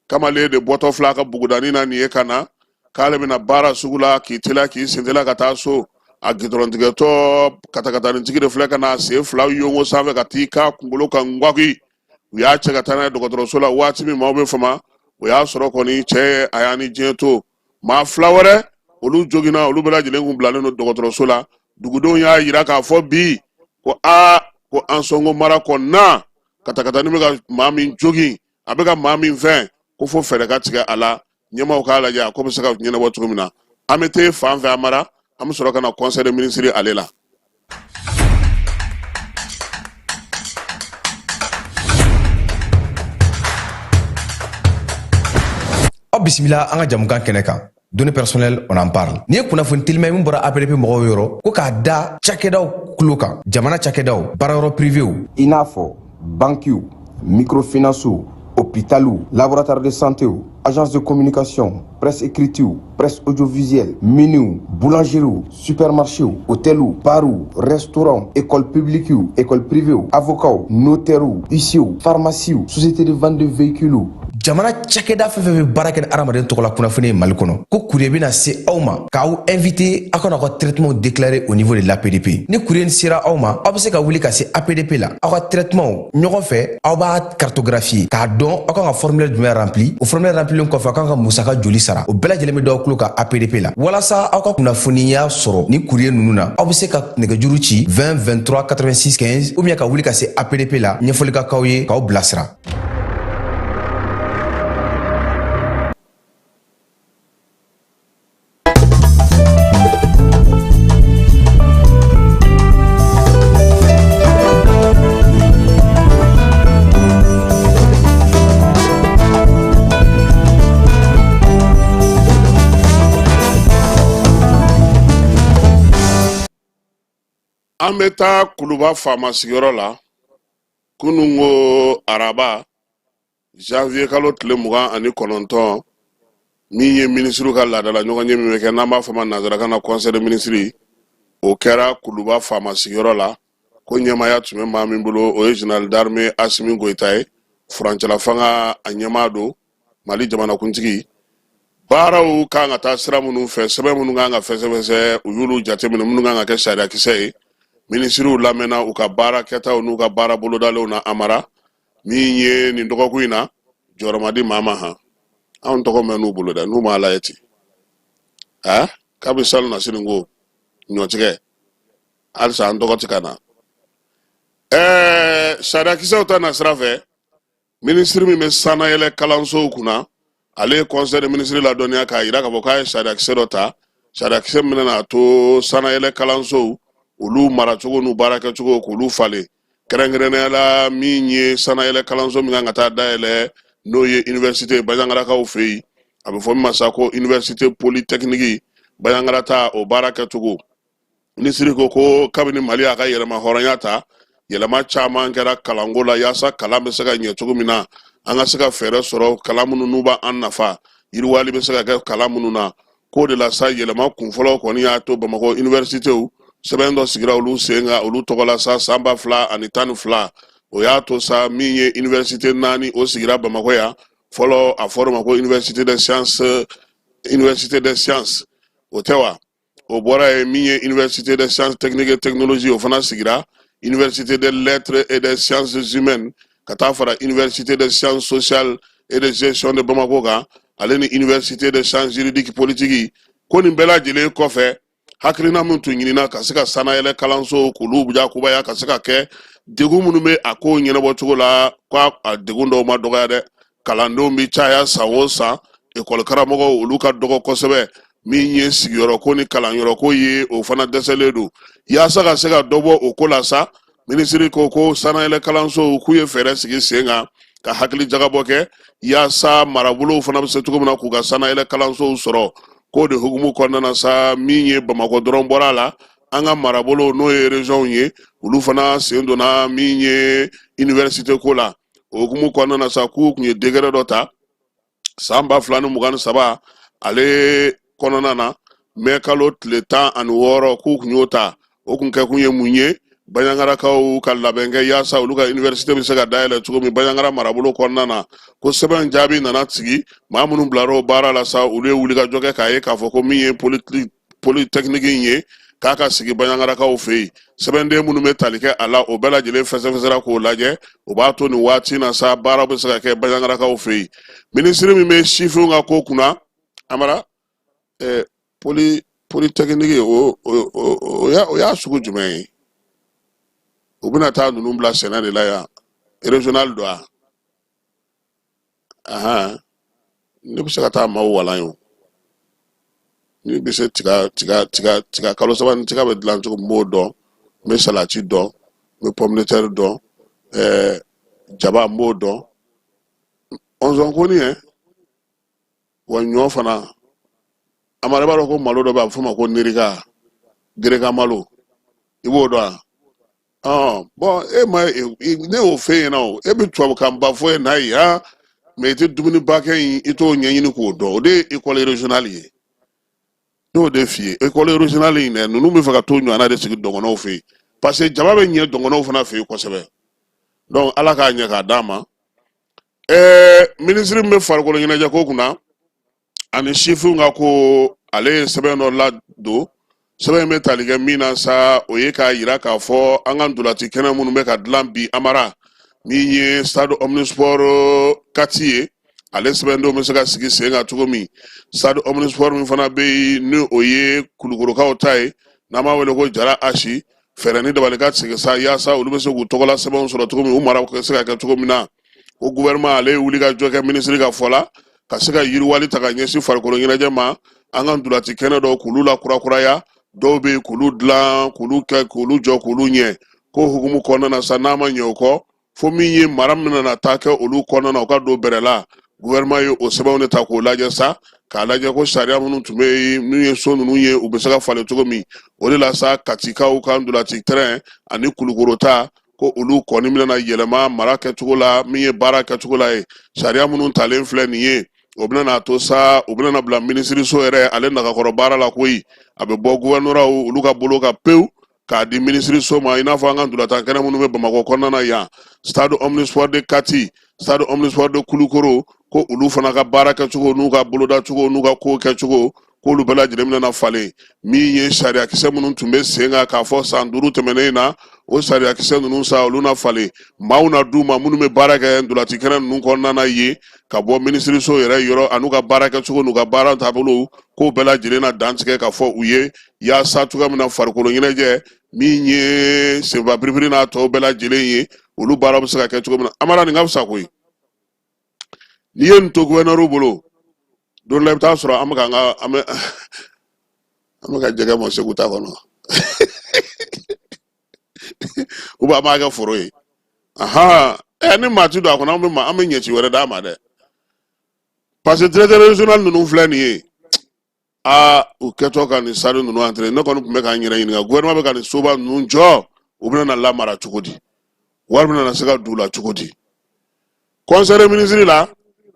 Kamalen de bɔtɔ filɛ a ka bugudanin na nin ye ka na k'ale bɛna baara sugu la, k'i teliya k'i senteliya ka taa so. A gidɔrɔntigɛtɔ, katakatanitigi de filɛ ka na sen fila yongo sanfɛ ka t'i k'a kunkolo kan ngwaki. U y'a cɛ ka taa n'a ye dɔgɔtɔrɔso la. Waati min maaw bɛ fama, o y'a sɔrɔ kɔni cɛ a y'a ni diɲɛ to. Maa fila wɛrɛ, olu joginna, olu bɛɛ lajɛlen kun bilalen don dɔgɔtɔrɔso la. Dugudenw y'a yira k'a fɔ bi ko aa, ko Ansɔngo mara kɔnɔna, katakatani bɛ ka maa min jogin, a bɛ ka maa min fɛn, ko fo fɛɛrɛ ka tigɛ a la, ɲɛmaaw k'a lajɛ a ko bɛ se ka ɲɛnabɔ cogo min na. An bɛ t'e fan fɛ Amara, an bɛ sɔrɔ ka na conseil des ministres ale la. Aw bisimila an ka jamukan kɛnɛ kan, données personnelles, on en parle. Nin ye kunnafoni telima ye min bɔra APDP mɔgɔw yɔrɔ, ko k'a da cakɛdaw tulo kan, jamana cakɛdaw, baarayɔrɔ privéw, i n'a fɔ bankiw, microfinancew, hôpitaliw, laboratoire de santéw, agence de communication, presse écritew, presse audiovisuelle, miniw, boulangeriew, supermarchéw, hôteliw, barw, restaurants, école publiquew, école privéw, avocats, notairew, huissierw, pharmaciew, société de vente de véhicules. Jamana cakɛda fɛn fɛn bɛ baara kɛ ni hadamaden tɔgɔla kunnafoni ye Mali kɔnɔ, ko courrier bɛna se aw ma k'aw invité aw ka n'aw ka traitement déclarer au niveau de l'APDP. Ni courrier sera aw ma, aw bɛ se ka wuli ka se APDP la, aw ka traitement ɲɔgɔn fɛ, aw b'a cartographier k'a dɔn aw kan ka formulaire jumɛn rempli. O formulaire remplilen kɔfɛ, aw kan ka musaka joli sara, o bɛɛ lajɛlen bɛ d'aw tulo kan APDP la. Walasa aw ka kunnafoniya sɔrɔ ni courrier ninnu na, aw bɛ se ka nɛgɛjuru ci 20 23 86 15 ou bien ka wuli ka se APDP la, ɲɛfɔli ka k'aw ye k'aw bilasira. An bɛ taa Kuluba faama sigiyɔrɔ la. Kunun ko araba, janvier kalo tile 29, min ye minisiriw ka laadala ɲɔgɔnye min bɛ kɛ, n'an b'a fɔ ma nansarakan na conseil des ministres, o kɛra Kuluba faama sigiyɔrɔ la. Ko ɲɛmaaya tun bɛ maa min bolo, o ye général d'armée Asimi Goyita ye, furancɛla fanga a ɲɛmaa don, Mali jamanakuntigi. Baaraw kan ka taa sira minnu fɛ, sɛbɛn minnu kan ka fɛsɛfɛsɛ, u y'olu jateminɛ, minnu kan ka kɛ sariyakisɛ ye. Minisiriw lamɛnna u ka baara kɛtaw n'u ka baara bolodalenw na. Amara, min ye nin dɔgɔkun in na, jɔyɔrɔ ma di maa ma. Han, anw tɔgɔ mɛn n'u bolo dɛ, n'u m'a lajɛ ten. A kabi salon na sini ko ɲɔtigɛ, halisa an tɔgɔ tɛ ka na. Sariyakisɛw ta na sira fɛ, minisiri min bɛ sannayɛlɛ kalansow kunna, ale ye conseil des ministres ladɔnniya k'a yira k'a fɔ k'a ye sariyakisɛ dɔ ta, sariyakisɛ min bɛna to sannayɛlɛ kalansow olu maracogo n'u baarakɛcogo k'olu falen, kɛrɛnkɛrɛnnenya la min ye sannayɛlɛ kalanso min kan ka taa dayɛlɛ, n'o ye université Bajangarakaw fɛ yen, a bɛ fɔ min ma sa ko université polytechnique Bajangara ta, o baara kɛcogo. Minisiri ko ko kabini Mali y'a ka yɛrɛma hɔrɔnya ta, yɛlɛma caman kɛra kalanko la, yaasa kalan bɛ se ka ɲɛ cogo min na, an ka se ka fɛɛrɛ sɔrɔ kalan minnu n'u b'an nafa, yiriwali bɛ se ka kɛ kalan minnu na. K'o de la sa, yɛlɛma kunfɔlɔ kɔni y'a to Bamakɔ universitew sɛbɛn dɔ sigira olu sen kan, olu tɔgɔ la sa san 2012. O y'a to sa, min ye université naani, o sigira Bamakɔ yan. Fɔlɔ, a fɔr'o ma ko université des sciences, université des sciences, o tɛ wa? O bɔra yen, min ye université des sciences techniques et technologie, o fana sigira, université des lettres et des sciences humaines, ka taa fara université des sciences sociales et de gestion de Bamako kan, ale ni université des sciences juridiques politiques. Ko nin bɛɛ lajɛlen kɔfɛ, hakilina min tun ɲinina ka se ka sanayɛlɛ kalansow k'olu yakubaya, ka se ka kɛ degun minnu bɛ a ko ɲɛnabɔ cogo la, ko a degun dɔw ma dɔgɔya dɛ. Kalandenw bɛ caya san o san, ekɔli karamɔgɔw olu ka dɔgɔ kosɛbɛ. Min ye sigiyɔrɔko ni kalanyɔrɔko ye, o fana dɛsɛlen don. Yaasa ka se ka dɔ bɔ o ko la sa, minisiri ko ko sanayɛlɛ kalansow k'u ye fɛɛrɛ sigi sen kan ka hakili jagabɔ kɛ, yaasa marabolow fana bɛ se cogo min na k'u ka sanayɛlɛ kalansow sɔrɔ. K'o de hukumu kɔnɔna na sa, min ye Bamakɔ dɔrɔn bɔra a la, an ka marabolow, n'o ye régions ye, olu fana sen donna min ye université ko la. O hukumu kɔnɔna na sa, k'u tun ye décret dɔ ta san 2023. Ale kɔnɔna na, mɛ kalo tile 16, k'u kun y'o ta, o kun kɛkun ye mun ye? Baɲangarakaw ka labɛn kɛ yaasa olu ka université bɛ se ka dayɛlɛ cogo min Baɲangara marabolo kɔnɔna na. Ko sɛbɛn jaabi nana sigi, maa minnu bilara o baara la sa, olu ye wulikajɔ kɛ k'a ye k'a fɔ ko min ye polytechnique in ye, k'a ka sigi Baɲangarakaw fɛ yen. Sɛbɛnden minnu bɛ tali kɛ a la, o bɛɛ lajɛlen fɛsɛfɛsɛra k'o lajɛ. O b'a to nin waati na sa, baara bɛ se ka kɛ Baɲangarakaw fɛ yen. Minisiri min bɛ sifinw ka ko kunna, Amara, polytechnique, o y'a sugu jumɛn ye? U bɛna taa ninnu bila sɛnɛ de la yan, régional don wa? Ahan, ne bɛ se ka taa maaw walan ye o. Ni bɛ se tiga tiga tiga tiga kalo saba ni tiga bɛ dilan cogo min, n b'o dɔn. N bɛ salati dɔn, n bɛ pomme de terre dɔn, jaba n b'o dɔn, ɔnzɔn ye wa ɲɔ fana. Amara, i b'a dɔn ko malo dɔ bɛ, a bɛ f'o ma ko nerika gereka malo, i b'o dɔn wa? Bɔn, e ma ne y'o f'e ɲɛna o, e bɛ tubabukanba fɔ e n'a ye han, mɛ i tɛ dumuniba kɛ in, i t'o ɲɛɲini k'o dɔn. O de ye école régionale ye. Ne y'o de f'i ye, école régionale in dɛ, ninnu bɛ fɛ ka t'o ɲɔgɔnna de sigi dɔgɔnɔw fɛ yen, parce que jaba bɛ ɲɛ dɔgɔnɔw fana fɛ yen kosɛbɛ. Donc Ala k'a ɲɛ k'a d'a ma. Minisiri min bɛ farikolo ɲɛnajɛ ko kunna ani sifinw ka ko, ale ye sɛbɛn dɔ ladon. Sɛbɛn in bɛ tali kɛ min na sa, o ye k'a yira k'a fɔ an ka ntolaci kɛnɛ minnu bɛ ka dilan bi, Amara, min ye stade omnisport Kati ye, ale sɛbɛndenw bɛ se ka sigi sen kan cogo min. Stade omnisport min fana bɛ yen, ni o ye Kulukorokaw ta ye, n'an b'a wele ko Jara Asi, fɛɛrɛ ni dabali ka sigi sa yaasa olu bɛ se k'u tɔgɔla sɛbɛnw sɔrɔ cogo min, u mara bɛ se ka kɛ cogo min na. Ko gouvernement, ale ye wuli ka jɔ kɛ minisiri ka fɔ la, ka se ka yiriwali ta ka ɲɛsin farikolo ɲɛnajɛ ma. An ka ntolaci kɛnɛ dɔw k'olu lakurakuraya, dɔw bɛ yen k'olu dilan, k'olu kɛ, k'olu jɔ, k'olu ɲɛ. Ko hukumu kɔnɔna na sa, n'a ma ɲɛ o kɔ, fo min ye mara min nana taa kɛ olu kɔnɔna na, u ka don bɛrɛ la. Gouvernement ye o sɛbɛnw de ta k'o lajɛ sa, k'a lajɛ ko sariya minnu tun bɛ yen, minnu ye so ninnu ye, u bɛ se ka falen cogo min. O de la sa, Katikaw ka ntolaci terrain ani Kulukoro ta, ko olu kɔni bɛna yɛlɛma mara kɛcogo la, min ye baara kɛcogo la ye. Sariya minnu talen filɛ nin ye, o bɛna n'a to sa, u bɛna bila minisiriso yɛrɛ ale nagakɔrɔ baara la koyi. A bɛ bɔ gouvernorat olu ka bolo kan pewu k'a di minisiriso ma, i n'a fɔ an ka ntolatan kɛnɛ minnu bɛ Bamakɔ kɔnɔna na yan, stade omnisport de Kati, stade omnisport de Kulukoro, ko olu fana ka baara kɛcogo n'u ka bolodacogo n'u ka ko kɛcogo, k'olu bɛɛ lajɛlen bɛna falen. Min ye sariyakisɛ minnu tun bɛ sen kan k'a fɔ san 5 tɛmɛnen in na, o sariyakisɛ ninnu sa, olu na falen. Maaw na d'u ma minnu bɛ baara kɛ ntolaci kɛnɛ ninnu kɔnɔna na yen, ka bɔ minisiriso yɛrɛ yɔrɔ, an'u ka baara kɛcogo n'u ka baara taabolo, k'o bɛɛ lajɛlen na dantigɛ ka fɔ u ye, yaasa cogoya min na farikolo ɲɛnajɛ min ye senfa biribiri n'a tɔw bɛɛ lajɛlen ye, olu baara bɛ se ka kɛ cogo min na. Amara, nin ka fisa koyi. N'i ye nin to gouverneur bolo, don dɔ la i bɛ taa sɔrɔ an bɛ ka an ka an bɛ ka jɛgɛ mɔ Segu ta kɔnɔ, ou bien an b'a kɛ foro ye. Ahan, ni maa ti don a kɔnɔ, an bɛ ɲɛci wɛrɛ d'a ma dɛ, parce que directeur régional ninnu filɛ nin ye, aa, u kɛtɔ ka nin stade ninnu entrer, ne kɔni tun bɛ k'an yɛrɛ ɲininka, gouvernement bɛ ka nin soba ninnu jɔ, u bɛna na lamara cogo di? Wari bɛna na se ka don u la cogo di? Conseil des ministres la,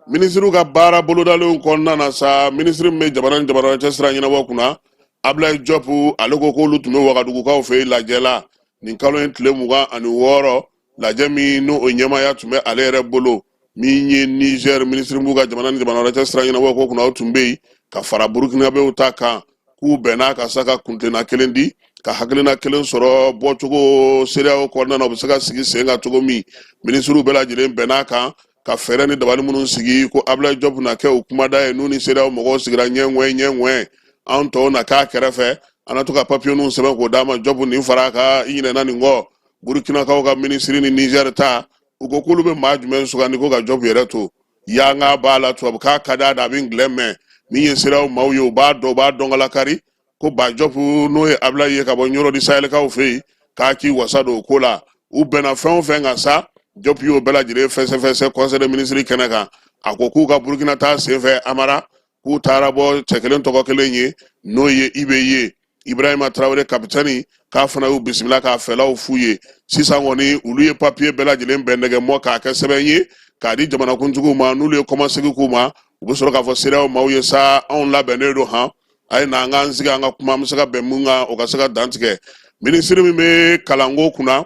minisiriw ka baara bolodalenw kɔnɔna na sa, minisiri min bɛ jamana ni jamana cɛ sira ɲɛnabɔ kunna, Ablaye Diop, ale ko k'olu tun bɛ Wagadugukaw fɛ yen lajɛ la nin kalo in tile 26, lajɛ min n'o ɲɛmaaya tun bɛ ale yɛrɛ bolo. Min ye Niger minisiri b'u ka jamana ni jamana wɛrɛ cɛ sira ɲɛnabɔ ko kunna, o tun bɛ yen ka fara Burukinabew ta kan. K'u bɛnna ka sa ka kuntilenna kelen di, ka hakilina kelen sɔrɔ bɔcogo CEDEAO kɔnɔna na, u bɛ se ka sigi sen kan cogo min. Minisiriw bɛɛ lajɛlen bɛn'a kan ka fɛɛrɛ ni dabali minnu sigi, ko Ablaye Diop na kɛ o kumada ye n'u ni CEDEAO mɔgɔw sigira ɲɛ ŋwɛ ɲɛ ŋwɛ. Anw tɔw na k'a kɛrɛfɛ, an na to ka papiyeninw sɛbɛn k'o d'a ma. Diop, nin fara a kan, i ɲinɛna nin kɔ. Burukinakaw ka minisiri ni Niger ta, u ko k'olu bɛ maa jumɛn sugandi ko ka Diop yɛrɛ to yanga b'a la, tubabukan ka d'a da, a bɛ ngilɛ mɛn. Min ye CEDEAO maaw ye, u b'a dɔn, u b'a dɔn kalakari ko ba Diop, n'o ye Ablaye ye ka bɔ Ɲɔrɔ di Sahɛlikaw fɛ yen, k'a k'i wasa don o ko la. U bɛnna fɛn o fɛn kan sa, Diop y'o bɛɛ lajɛlen fɛsɛfɛsɛ conseil des ministres kɛnɛ kan. A ko k'u ka Burukina taa senfɛ, Amara, k'u taara bɔ cɛ kelen tɔgɔ kelen ye, n'o ye IB ye, Ibrahima Tarawele kapitɛni, k'a fana y'u bisimila k'a fɛlaw f'u ye. Sisan kɔni, olu ye papiye bɛɛ lajɛlen bɛn nɛgɛ mɔ k'a kɛ sɛbɛn ye k'a di jamanakuntigiw ma, n'olu ye kɔmasegin k'u ma. U bɛ sɔrɔ k'a fɔ CEDEAO maaw ye sa, anw labɛnnen don han, a ye na an k'an sigi, an ka kuma, an bɛ se ka bɛn mun kan, o ka se ka dantigɛ. Minisiri min bɛ kalanko kunna,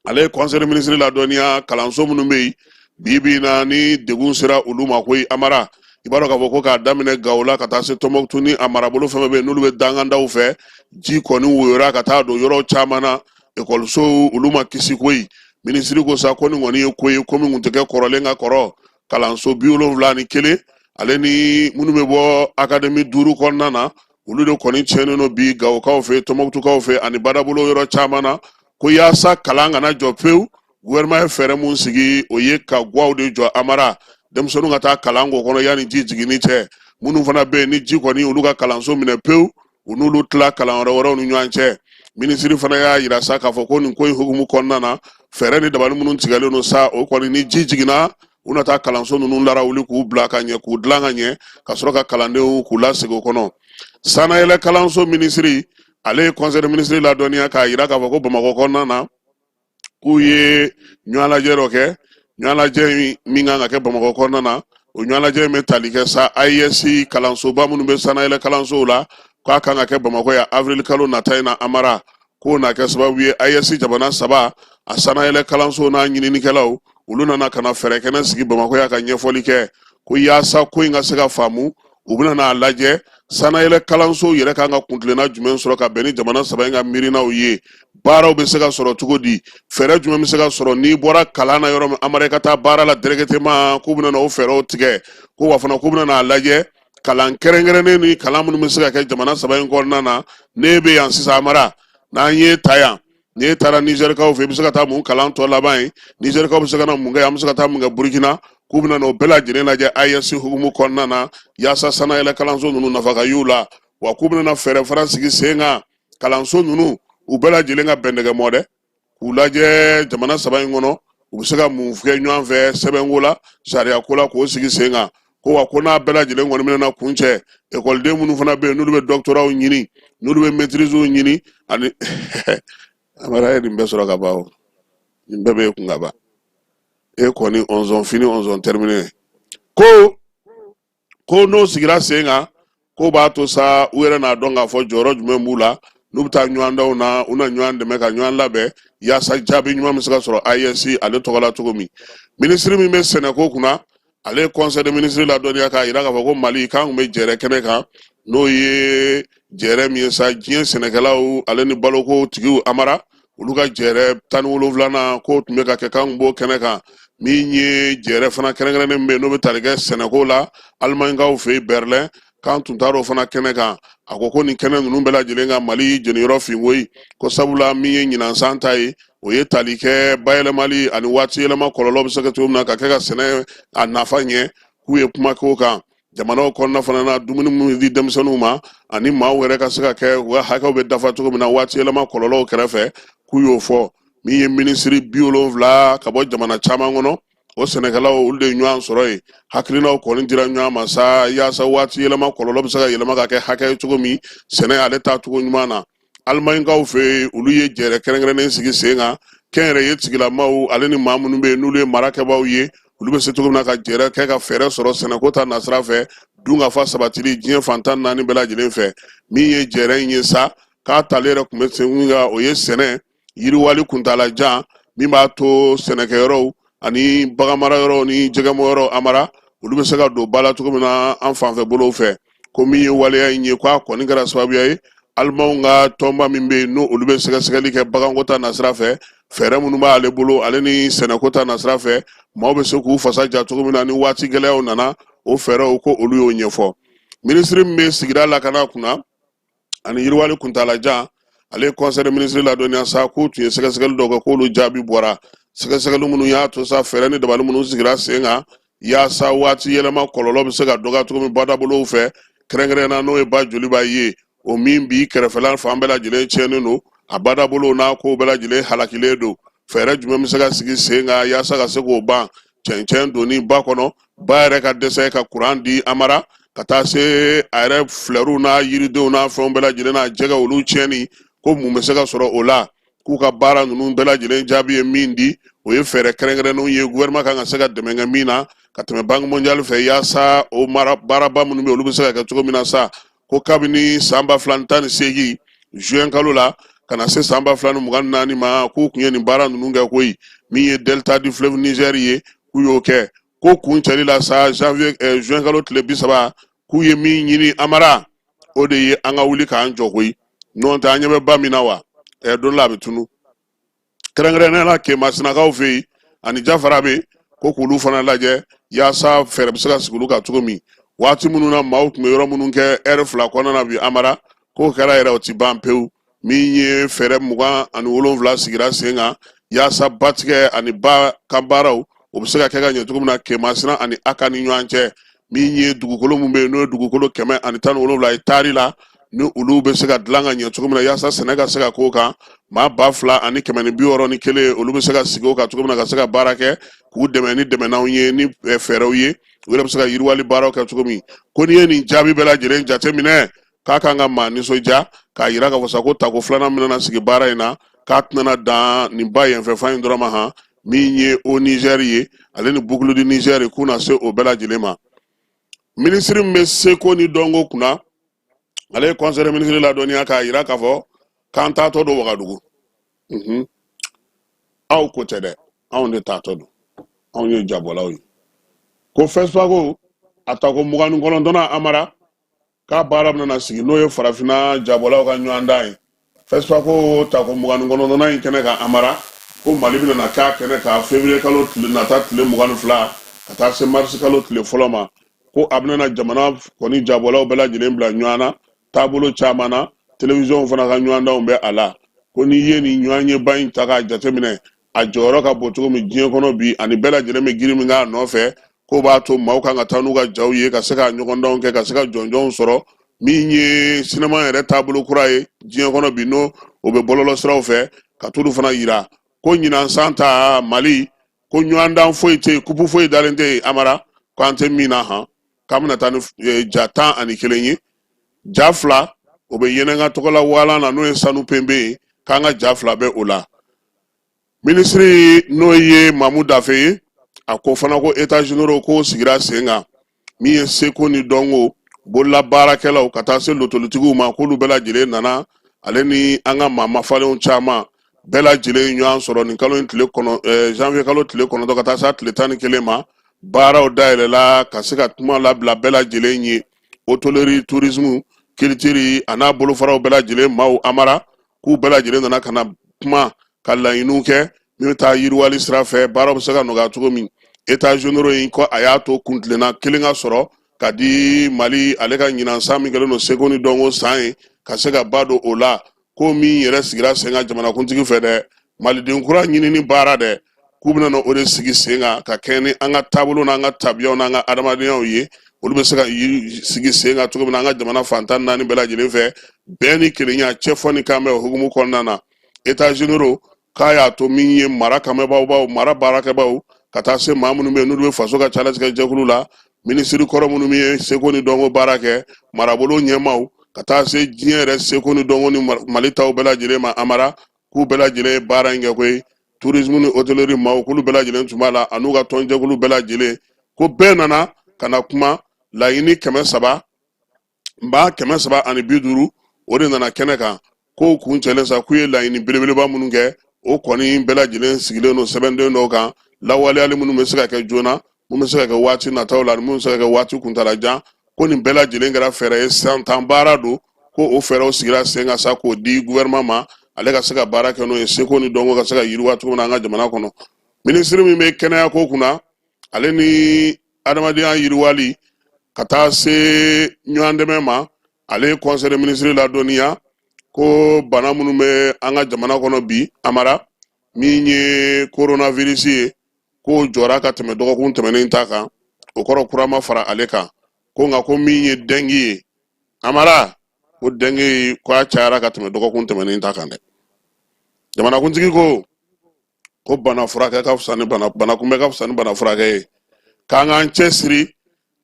ale ye conseil des ministres ladɔnniya kalanso minnu bɛ yen bi bi in na, ni degun sera olu ma koyi. Amara, i b'a dɔn k'a fɔ ko k'a daminɛ Gawo la ka taa se Tɔnbɔkutu ni a marabolo fɛn fɛn bɛ yen, n'olu bɛ dangandaw fɛ, ji kɔni woyora ka taa don yɔrɔ caman na, ekɔlisow olu ma kisi koyi. Minisiri ko sa ko nin kɔni ye ko ye ko min tun tɛ kɛ kɔrɔlen ka kɔrɔ. Kalanso 71, ale ni minnu bɛ bɔ akademi 5 kɔnɔna na, olu de kɔni tiɲɛnen don bi Gawokaw fɛ, Tɔnbɔkutukaw fɛ ani badabolo yɔrɔ caman na. Ko yaasa kalan kana jɔ pewu, gouvernement ye fɛɛrɛ mun sigi, o ye ka gwaw de jɔ, Amara, denmisɛnninw ka taa kalan k'o kɔnɔ yanni ji jiginni cɛ. Minnu fana bɛ yen ni ji kɔni olu ka kalanso minɛ pewu, u n'olu tila kalan yɔrɔ wɛrɛw ni ɲɔgɔn cɛ. Minisiri fana y'a yira sa k'a fɔ ko nin ko in hukumu kɔnɔna na, fɛɛrɛ ni dabali minnu tigɛlen don sa, o kɔni ni ji jiginna, u na taa kalanso ninnu larawuli k'u bila ka ɲɛ, k'u dilan ka ɲɛ, ka sɔrɔ ka kalandenw k'u lasegin o kɔnɔ. Sanayɛlɛ kalanso minisiri, ale ye conseil des ministres ladɔnniya k'a yira k'a fɔ ko Bamakɔ kɔnɔna na, k'u ye ɲɔgɔnlajɛ dɔ kɛ. Ɲɔgɔnlajɛ min kan ka kɛ Bamakɔ kɔnɔna na, o ɲɔgɔnlajɛ in bɛ tali kɛ sa AES kalansoba minnu bɛ sanayɛlɛ kalansow la, k'a kan ka kɛ Bamakɔ yan avril kalo nata in na. Amara, k'o na kɛ sababu ye AES jamana 3 a sanayɛlɛ kalansow n'a ɲininikɛlaw, olu nana ka na fɛɛrɛ kɛnɛ sigi Bamakɔ yan ka ɲɛfɔli kɛ, ko yaasa ko in ka se ka faamu, u bɛna n'a lajɛ sanayɛlɛ kalansow yɛrɛ kan ka kuntilenna jumɛn sɔrɔ ka bɛn ni jamana 3 in ka miirinaw ye, baaraw bɛ se ka sɔrɔ cogo di, fɛɛrɛ jumɛn bɛ se ka sɔrɔ n'i bɔra kalan na yɔrɔ min, Amara, i ka taa baara la directement, k'u bɛna o fɛɛrɛw tigɛ. Ko wa fana k'u bɛna n'a lajɛ kalan kɛrɛnkɛrɛnnen ni kalan minnu bɛ se ka kɛ jamana 3 in kɔnɔna na. N'e bɛ yan sisan, Amara, n'an y'e ta yan, n'e taara Nizɛrikaw fɛ, i bɛ se ka taa mun kalan tɔ laban ye, Nizɛrikaw bɛ se ka na mun kɛ, an bɛ se ka taa mun kɛ Burukina, k'u bɛna n'o bɛɛ lajɛlen lajɛ AES hukumu kɔnɔna na, yaasa sanayɛlɛ kalanso ninnu nafa ka y'u la. Wa k'u bɛna fɛɛrɛ fana sigi sen kan, kalanso ninnu u bɛɛ lajɛlen ka bɛndɛgɛ mɔ dɛ, k'u lajɛ jamana 3 in kɔnɔ, u bɛ se ka mun kɛ ɲɔgɔn fɛ sɛbɛnko la, sariyako la, k'o sigi sen kan. Ko wa ko n'a bɛɛ lajɛlen kɔni bɛna kuncɛ, ekɔliden minnu fana bɛ yen n'olu bɛ dɔkitɔraw ɲini, n'olu bɛ mɛtiriziw ɲini, ani Amara ye nin bɛɛ sɔrɔ ka ban, o nin bɛɛ bɛ e kun ka ban, e kɔni onzon fini onzon terminé. Ko n'o sigira sen kan, k'o b'a to sa u yɛrɛ n'a dɔn k'a fɔ jɔyɔrɔ jumɛn b'u la n'u bɛ taa ɲɔgɔndanw na, u na ɲɔgɔn dɛmɛ ka ɲɔgɔn labɛn yaasa jaabi ɲuman bɛ se ka sɔrɔ AES ale tɔgɔ la cogo min. Minisiri min bɛ sɛnɛko kunna, ale ye conseil des ministres ladɔnniya k'a yira k'a fɔ ko Mali k'an tun bɛ jɛrɛ kɛnɛ kan, n'o ye jɛrɛ min ye sa diɲɛ sɛnɛkɛlaw ale ni baloko tigiw, Amara, olu ka jɛrɛ 17nan k'o tun bɛ ka kɛ, k'an tun b'o kɛnɛ kan. Min ye jɛrɛ fana kɛrɛnkɛrɛnnen bɛ yen n'o bɛ tali kɛ sɛnɛko la Alimaɲikaw fɛ yen Berlin, k'an tun taar'o fana kɛnɛ kan. A ko ko nin kɛnɛ ninnu bɛɛ lajɛlen kan, Mali jeniyɔrɔ fin koyi, ko sabula min ye ɲinan san ta ye, o ye tali kɛ bayɛlɛmali ani waati yɛlɛma kɔlɔlɔ bɛ se ka cogo min na ka kɛ ka sɛnɛ a nafa ɲɛ, k'u ye kuma k'o kan. Jamanaw kɔnɔna fana na, dumuni minnu di denmisɛnninw ma ani maaw yɛrɛ ka se ka kɛ u ka hakɛw bɛ dafa cogo min na waati yɛlɛma kɔlɔlɔw kɛrɛfɛ, k'u y'o fɔ. Min ye minisiri 70 ka bɔ jamana caman kɔnɔ, o sɛnɛkɛlaw olu de ye ɲɔgɔn sɔrɔ yen, hakilinaw kɔni dira ɲɔgɔn ma sa yaasa waati yɛlɛma kɔlɔlɔ bɛ se ka yɛlɛma ka kɛ hakɛ ye cogo min sɛnɛ ale taacogo ɲuman na. Alimaɲikaw fɛ yen, olu ye jɛrɛ kɛrɛnkɛrɛnnen sigi sen kan kɛnyɛrɛye tigilamaw ale ni maa minnu bɛ yen n'olu ye marakɛbaaw ye, olu bɛ se cogo min na ka jɛrɛ kɛ ka fɛɛrɛ sɔrɔ sɛnɛko ta nasira fɛ, dunkafa sabatili diɲɛ fan 14 bɛɛ lajɛlen fɛ. Min ye jɛrɛ in ye sa, k'a tali yɛrɛ tun bɛ sen min kan, o ye sɛnɛ yiriwali kuntaalajan min b'a to sɛnɛkɛyɔrɔw ani baganmarayɔrɔw ni jɛgɛmɔyɔrɔw, Amara, olu bɛ se ka don ba la cogo min na an fanfɛ bolow fɛ. Ko min ye waleya in ye, k'a kɔni kɛra sababuya ye Alimanw ka tɔnba min bɛ yen n'o olu bɛ sɛgɛsɛgɛli kɛ baganko ta nasira fɛ, fɛɛrɛ minnu b'ale bolo ale ni sɛnɛko ta nasira fɛ, maaw bɛ se k'u fasa ja cogo min na ni waati gɛlɛyaw nana, o fɛɛrɛw ko olu y'o ɲɛfɔ. Minisiri min bɛ sigida lakana kunna ani yiriwali kuntaalajan, ale ye conseil des ministres ladɔnniya sa k'u tun ye sɛgɛsɛgɛli dɔw kɛ, k'olu jaabi bɔra. Sɛgɛsɛgɛli minnu y'a to sa fɛɛrɛ ni dabali minnu sigira sen kan yaasa waati yɛlɛma kɔlɔlɔ bɛ se ka dɔgɔya cogo min badabolow fɛ, kɛrɛnkɛrɛnnenya na n'o ye ba Joliba ye, o min bi kɛrɛfɛla fan bɛɛ lajɛlen tiɲɛnen don, a badabolow n'a kow bɛɛ lajɛlen halakilen don, fɛɛrɛ jumɛn bɛ se ka sigi sen kan yaasa ka se k'o ban, cɛncɛn donni ba kɔnɔ, ba yɛrɛ ka dɛsɛ ka kuran di, Amara, ka taa se a yɛrɛ filɛriw n'a yiridenw n'a fɛnw bɛɛ lajɛlen n'a jɛgɛ olu tiɲɛni, ko mun bɛ se ka sɔrɔ o la. K'u ka baara ninnu bɛɛ lajɛlen jaabi ye min di, o ye fɛɛrɛ kɛrɛnkɛrɛnnenw ye gouvernement kan ka se ka dɛmɛ kɛ min na ka ka tɛmɛ Banque mondiale fɛ, yaasa o mara baaraba minnu bɛ, olu bɛ se ka kɛ cogo min na sa. Ko kabini san 2018 juin kalo la ka na se san 2024 ma, k'u tun ye nin baara ninnu kɛ koyi. Min ye delta du fleuve Niger ye, k'u y'o kɛ. Ko kuncɛli la sa, janvier juin kalo tile 30, k'u ye min ɲini Amara, o de ye an ka wuli k'an jɔ koyi. N'o tɛ, an ɲɛ bɛ ba min na wa, don la a bɛ tunu, kɛrɛnkɛrɛnnenya la Kemasinakaw fɛ yen ani Jafarabe, ko k'olu fana lajɛ yaasa fɛɛrɛ bɛ se ka sigi olu kan cogo min. Waati minnu na maaw tun bɛ yɔrɔ minnu kɛ ɛri 2 kɔnɔna na bi Amara, k'o kɛra yɛrɛ, o ti ban pewu. Min ye fɛɛrɛ 27 sigira sen kan yaasa batigɛ ani ba kan baaraw, o bɛ se ka kɛ ka ɲɛ cogo min na Kemasina ani Aka ni ɲɔgɔn cɛ. Min ye dugukolo min bɛ yen, n'o ye dugukolo 117 ye taari la, ni olu bɛ se ka dilan ka ɲɛ cogo min na yaasa sɛnɛ ka se ka k'o kan, maa 2161, olu bɛ se ka sigi o kan cogo min na ka se ka baara kɛ, k'u dɛmɛ ni dɛmɛnanw ye ni fɛɛrɛw ye, u yɛrɛ bɛ se ka yiriwali baaraw kɛ cogo min. Ko n'i ye nin jaabi bɛɛ lajɛlen jateminɛ, k'a kan ka maa nisɔndiya k'a yira k'a fɔ sa ko tako filanan min nana sigi baara in na, k'a tɛna dan nin ba yenfɛ fan in dɔrɔn ma han. Min ye Haut Niger ye, ale ni Boucle du Niger, k'u na se o bɛɛ lajɛlen ma. Minisiri min bɛ seko ni dɔnko kunna, ale ye conseil des ministres ladɔnniya k'a yira k'a fɔ k'an taatɔ don Wagadugu. Aw ko tɛ dɛ, anw de taatɔ don, anw ye jabɔlaw ye. Ko FESPACO a tako 29nan Amara, k'a baara bɛna sigi, n'o ye farafinna jabɔlaw ka ɲɔgɔndan ye. FESPACO tako 29nan in kɛnɛ kan Amara, ko Mali bɛna k'a kɛnɛ kan février kalo tile nata tile 22 ka taa se marisi kalo tile fɔlɔ ma. Ko a bɛna jamana kɔni jabɔlaw bɛɛ lajɛlen bila ɲɔgɔn na taabolo caman na, télévision fana ka ɲɔgɔndanw bɛ a la. Ko n'i ye nin ɲɔgɔnyeba in ta k'a jateminɛ, a jɔyɔrɔ ka bon cogo min diɲɛ kɔnɔ bi, ani bɛɛ lajɛlen bɛ girin min k'a nɔfɛ, k'o b'a to maaw kan ka taa n'u ka jaw ye ka se ka ɲɔgɔndanw kɛ, ka se ka jɔnjɔnw sɔrɔ. Min ye sinema yɛrɛ taabolo kura ye diɲɛ kɔnɔ bi, n'o o bɛ bɔlɔlɔsiraw fɛ ka t'olu fana yira. Ko ɲinan san ta Mali, ko ɲɔgɔndan foyi tɛ yen, kupu foyi dalen tɛ yen Amara, ko an tɛ min na han, k'an bɛna taa ni ja 11 ye. Ja 2, o bɛ Yennenga tɔgɔla walan na, n'o ye sanu penbe ye, k'an ka ja 2 bɛ o la. Minisiri, n'o ye Mamu Dafe ye, a ko fana ko états généraux k'o sigira sen kan. Min ye seko ni dɔnko bolola baarakɛlaw ka taa se lotolitigiw ma, k'olu bɛɛ lajɛlen nana, ale ni an ka maa mafalenw caman bɛɛ lajɛlen ɲɔgɔn sɔrɔ nin kalo in tile kɔnɔ, janvier kalo tile 9 ka taa se tile 11 ma. Baaraw dayɛlɛla ka se ka kuma labila bɛɛ lajɛlen ye, hôtellerie, tourisme, culture a n'a bolofaraw bɛɛ lajɛlen maaw Amara, k'u bɛɛ lajɛlen nana ka na kuma ka laɲiniw kɛ min bɛ taa yiriwali sira fɛ, baaraw bɛ se ka nɔgɔya cogo min. États généraux in, ko a y'a to kuntilenna kelen ka sɔrɔ ka di Mali, ale ka ɲinan san min kɛlen don seko ni dɔnko san ye, ka se ka ba don o la. Ko min yɛrɛ sigira sen kan jamanakuntigi fɛ dɛ, Maliden kura ɲinini baara dɛ, k'u bɛna o de sigi sen kan ka kɛɲɛ ni an ka taabolo n'an ka tabiyaw n'an ka adamadenya ye, olu bɛ se ka sigi sen kan cogo min na an ka jamana fan 14 bɛɛ lajɛlen fɛ, bɛn ni kelenya, cɛfɔ ni kanbɛn o hukumu kɔnɔna na. États généraux, k'a y'a to min ye mara kanbɛbaaw, mara baarakɛbaaw, ka taa se maa minnu bɛ yen n'olu bɛ faso ka calatigɛ jɛkulu la, minisiri kɔrɔ minnu ye seko ni dɔnko baara kɛ, marabolo ɲɛmaaw, ka taa se diɲɛ yɛrɛ seko ni dɔnko ni Mali taw bɛɛ lajɛlen ma Amara, k'u bɛɛ lajɛlen ye baara in kɛ koyi. Tourisme ni hôtellerie maaw, k'olu bɛɛ lajɛlen tun b'a la, an'u ka tɔnjɛkulu bɛɛ lajɛlen, ko bɛɛ nana ka na kuma. Laɲini 300, maa 350, o de nana kɛnɛ kan. Kow kuncɛlen sa, k'u ye laɲini belebeleba minnu kɛ, o kɔni bɛɛ lajɛlen sigilen don sɛbɛnden dɔw kan, lawaleyali minnu bɛ se ka kɛ joona, mun bɛ se ka kɛ waati nataw la, ani mun bɛ se ka kɛ waati kuntalajan. Ko nin bɛɛ lajɛlen kɛra fɛɛrɛ ye, san 10 baara don. Ko o fɛɛrɛw sigira sen kan sa k'o di gouvernement ma, ale ka se ka baara kɛ n'o ye, seko ni dɔnko ka se ka yiriwa cogo min na an ka jamana kɔnɔ. Minisiri min bɛ kɛnɛya ko kunna, ale ni adamadenya yiriwali ka taa se ɲɔgɔn dɛmɛ ma, ale ye conseil des ministres ladɔnniya ko bana minnu bɛ an ka jamana kɔnɔ bi Amara, min ye coronavirus ye, k'o jɔra ka tɛmɛ dɔgɔkun tɛmɛnen ta kan, o kɔrɔ kura ma fara ale kan. Ko nka ko min ye dengue ye Amara, ko dengue ko a cayara ka tɛmɛ dɔgɔkun tɛmɛnen ta kan dɛ. Jamanakuntigi ko bana furakɛ ka fisa ni bana, bana kunbɛ ka fisa ni bana furakɛ ye, k'an k'an cɛsiri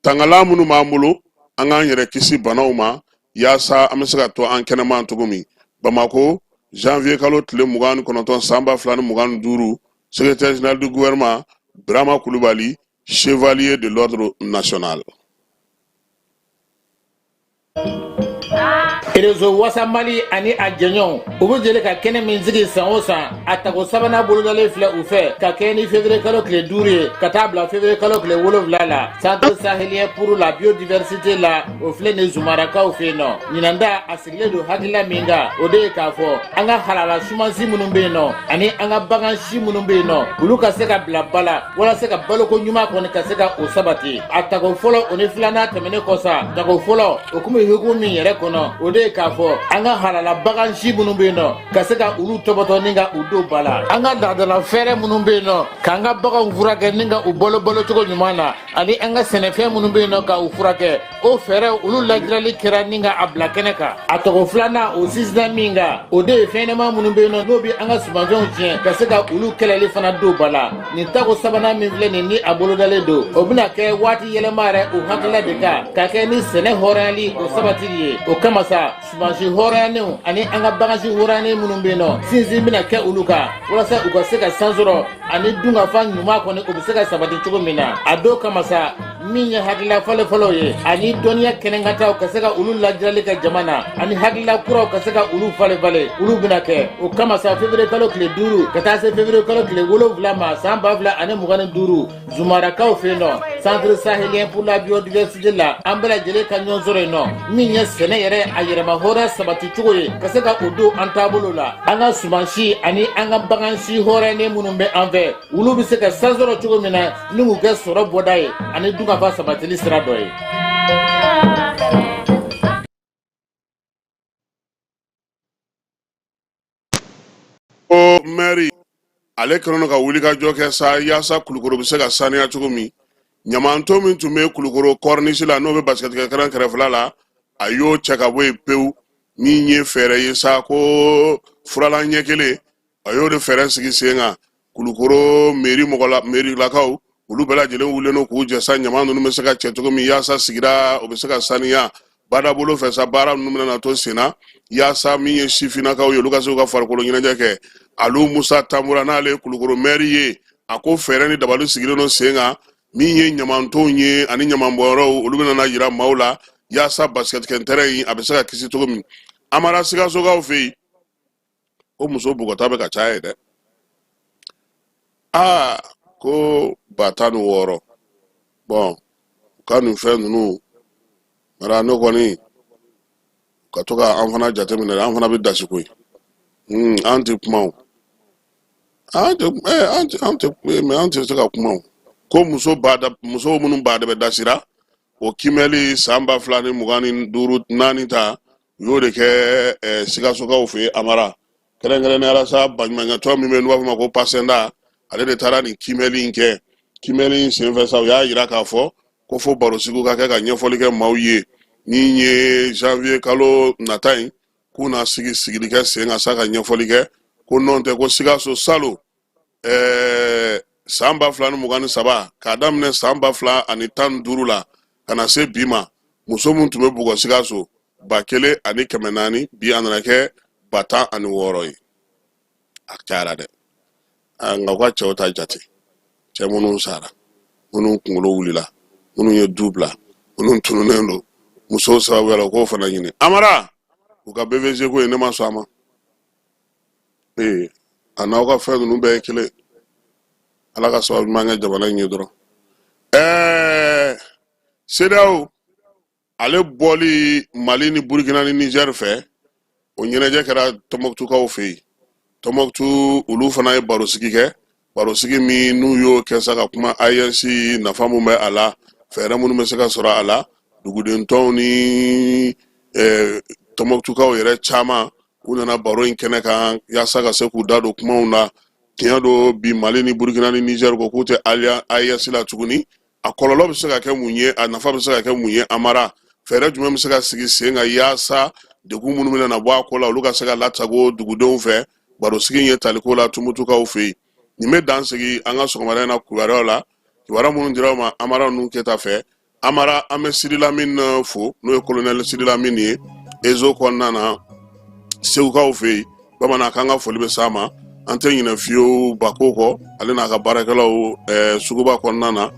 tangalan minnu b'an bolo, an k'an yɛrɛ kisi banaw ma yaasa an bɛ se ka to an kɛnɛman cogo min. Bamako, janvier kalo tile 29 san 2025, secrétaire général du gouvernement Birama Kulubali. chevalier de l'ordre national. Réseau Wasa Mali ani a jɛɲɔgɔnw u bɛ jɛlen ka kɛnɛ min sigi san o san a tako sabanan bolodalen filɛ u fɛ ka kɛɲɛ ni février kalo tile 5 ye ka taa bila février kalo tile 7 la centre sahélien pour la biodiversité la o filɛ nin zumarakaw fɛ yen nɔ ɲinan ta a sigilen don hakilila min kan o de ye k'a fɔ an ka halala sumansi minnu bɛ yen nɔ ani an ka bagan si minnu bɛ yen nɔ olu ka se ka bila ba la walasa ka baloko ɲuman kɔni ka se ka o sabati a tako fɔlɔ o ni filanan tɛmɛnen kɔ sa tako fɔlɔ o kun bɛ hukumu min yɛrɛ kɔnɔ o de ye k'a fɔ an ka halala bagan si minnu bɛ yen nɔ ka se ka olu tɔbɔtɔ ni ka u don ba la an ka laadala fɛɛrɛ minnu bɛ yen nɔ k'an ka baganw furakɛ ni ka u balo balocogo ɲuman na ani an ka sɛnɛfɛn minnu bɛ yen nɔ ka u furakɛ o fɛɛrɛ olu lajirali kɛra ni ka a bila kɛnɛ kan a tako filanan o sinsinna min kan o de ye fɛnɲɛnɛma minnu bɛ yen nɔ n'o bɛ an ka sumanfɛnw tiɲɛ ka se ka olu kɛlɛli fana don ba la nin tako sabanan min filɛ nin ni a bolodalen don o bɛna kɛ waati yɛlɛma yɛrɛ o hakilila de kan ka kɛ ni sɛnɛ hɔrɔnyali o sabatili ye o kama sa sumansi hɔrɔnyanenw ani an ka bagansi hɔrɔnyanen minnu bɛ yen nɔ sinsin bɛna kɛ olu kan walasa u ka se ka san sɔrɔ ani dunkafa ɲuman kɔni o bɛ se ka sabati cogo min na a don kama sa min ye hakilila falenfalenw ye ani dɔnniya kɛnɛkantaw ka se ka olu lajirali kɛ jama na ani hakilila kuraw ka se ka olu falenfalen olu bɛna kɛ o kama sa février kalo tile 5 ka taa se février kalo tile 7 ma san 2025 zumarakaw fɛ yen nɔ centre sahélien pour la biodiversité la an bɛɛ lajɛlen ka ɲɔgɔn sɔrɔ yen nɔ min ye sɛnɛ yɛrɛ a yɛrɛma hɔrɔnya sabati cogo ye ka se ka o don an taabolo la an ka sumansi ani an ka bagansi hɔrɔnyanen minnu bɛ an fɛ olu bɛ se ka san sɔrɔ cogo min na ni k'u kɛ sɔrɔ bɔda ye ani dunkafa sabatili sira dɔ ye. Ko mɛri ale kɛlen don ka wulikajɔ kɛ sa yaasa kulukoro bɛ se ka saniya cogo min ɲamanton min tun bɛ kulukoro kɔrinisi la n'o bɛ basikɛtikɛ terɛn kɛrɛfɛla la a y'o cɛ ka bɔ yen pewu min ye fɛɛrɛ ye sa ko furalan ɲɛ kelen a y'o de fɛɛrɛ sigi sen kan kulukoro meri mɔgɔla merilakaw olu bɛɛ lajɛlen wulilen don k'u jɛ sa ɲama ninnu bɛ se ka cɛ cogo min yaasa sigida o bɛ se ka saniya badabolo fɛ sa baara ninnu bɛna to sen na yaasa min ye sifinnakaw ye olu ka se k'u ka farikolo ɲɛnajɛ kɛ alu musa tanbura n'ale ye kulukoro mɛri ye a ko fɛɛrɛ ni dabali sigilen don sen kan min ye ɲamantonw ye ani ɲamanbɔnyɔrɔw olu bɛna na yira maaw la yaasa basikɛtikɛ tɛrɛn in a bɛ se ka kisi cogo min amara sikasokaw fɛ yen ko muso bugɔta bɛ ka caya ye dɛ aa ko 16,000 bɔn u ka nin fɛn ninnu mara ne kɔni ka to ka an fana jateminɛ an fana bɛ dasi koyi an tɛ kuma o an tɛ an tɛ an tɛ mɛ an tɛ se ka kuma o ko muso ba da muso minnu ba de bɛ dasira o kiimɛli san 2025 naani ta u y'o de kɛ sikasokaw fɛ yen amara kɛrɛnkɛrɛnnenya la sa baɲumankɛtɔn min bɛ yen n'u b'a fɔ ma ko pasɛnda ale de taara nin kiimɛli in kɛ kiimɛli in senfɛ sa u y'a yira k'a fɔ ko fo barosigiw ka kɛ ka ɲɛfɔli kɛ maaw ye min ye janvier kalo nata in k'u na sigi sigili kɛ sen kan sa ka ɲɛfɔli kɛ ko nɔn tɛ ko sikaso salon ɛɛ san 2023 k'a daminɛ san 2015 la ka na se bi ma muso min tun bɛ bugɔ sikaso 1400 bi a nana kɛ 16,000 ye a cayara dɛ nka u ka cɛw ta jate cɛ minnu sara minnu kunkolo wulila minnu ye du bila minnu tununnen don musow sababuya la u k'o fana ɲini amara u ka BVG ko ye ne ma sɔn a ma ee a n'aw ka fɛn ninnu bɛɛ ye kelen ala ka sababu ɲuman kɛ jamana in ye dɔrɔn ɛɛ CEDEAO ale bɔli mali ni burukina ni nizɛri fɛ o ɲɛnajɛ kɛra tɔnbɔkutukaw fɛ yen tɔnbɔkutu olu fana ye barosigi kɛ barosigi min n'u y'o kɛ sa ka kuma AES nafa mun bɛ a la fɛɛrɛ minnu bɛ se ka sɔrɔ a la duguden tɔnw ni tɔnbɔkutukaw yɛrɛ caman u nana baro in kɛnɛ kan yaasa ka se k'u da don kumaw na tiɲɛ don bi mali ni burukina ni nizɛri ko k'u tɛ AES la tuguni a kɔlɔlɔ bɛ se ka kɛ mun ye a nafa bɛ se ka kɛ mun ye amara fɛɛrɛ jumɛn bɛ se ka sigi sen kan yaasa degun minnu bɛna na bɔ a ko la olu ka se ka lasago dugudenw fɛ barosigi in ye taliko la tumutukaw fɛ yen nin bɛ dan sigi an ka sɔgɔmada in na kibaruyaw la kibaruya minnu dira aw ma amara ninnu keta fɛ amara an bɛ sidi lamini fo n'o ye kolonɛli sidi lamini ye ezo kɔnɔna na segukaw fɛ yen bamanan k'an ka foli bɛ s'a ma an tɛ ɲinɛ fiyewu bako kɔ ale n'a ka baarakɛlaw suguba kɔnɔna na.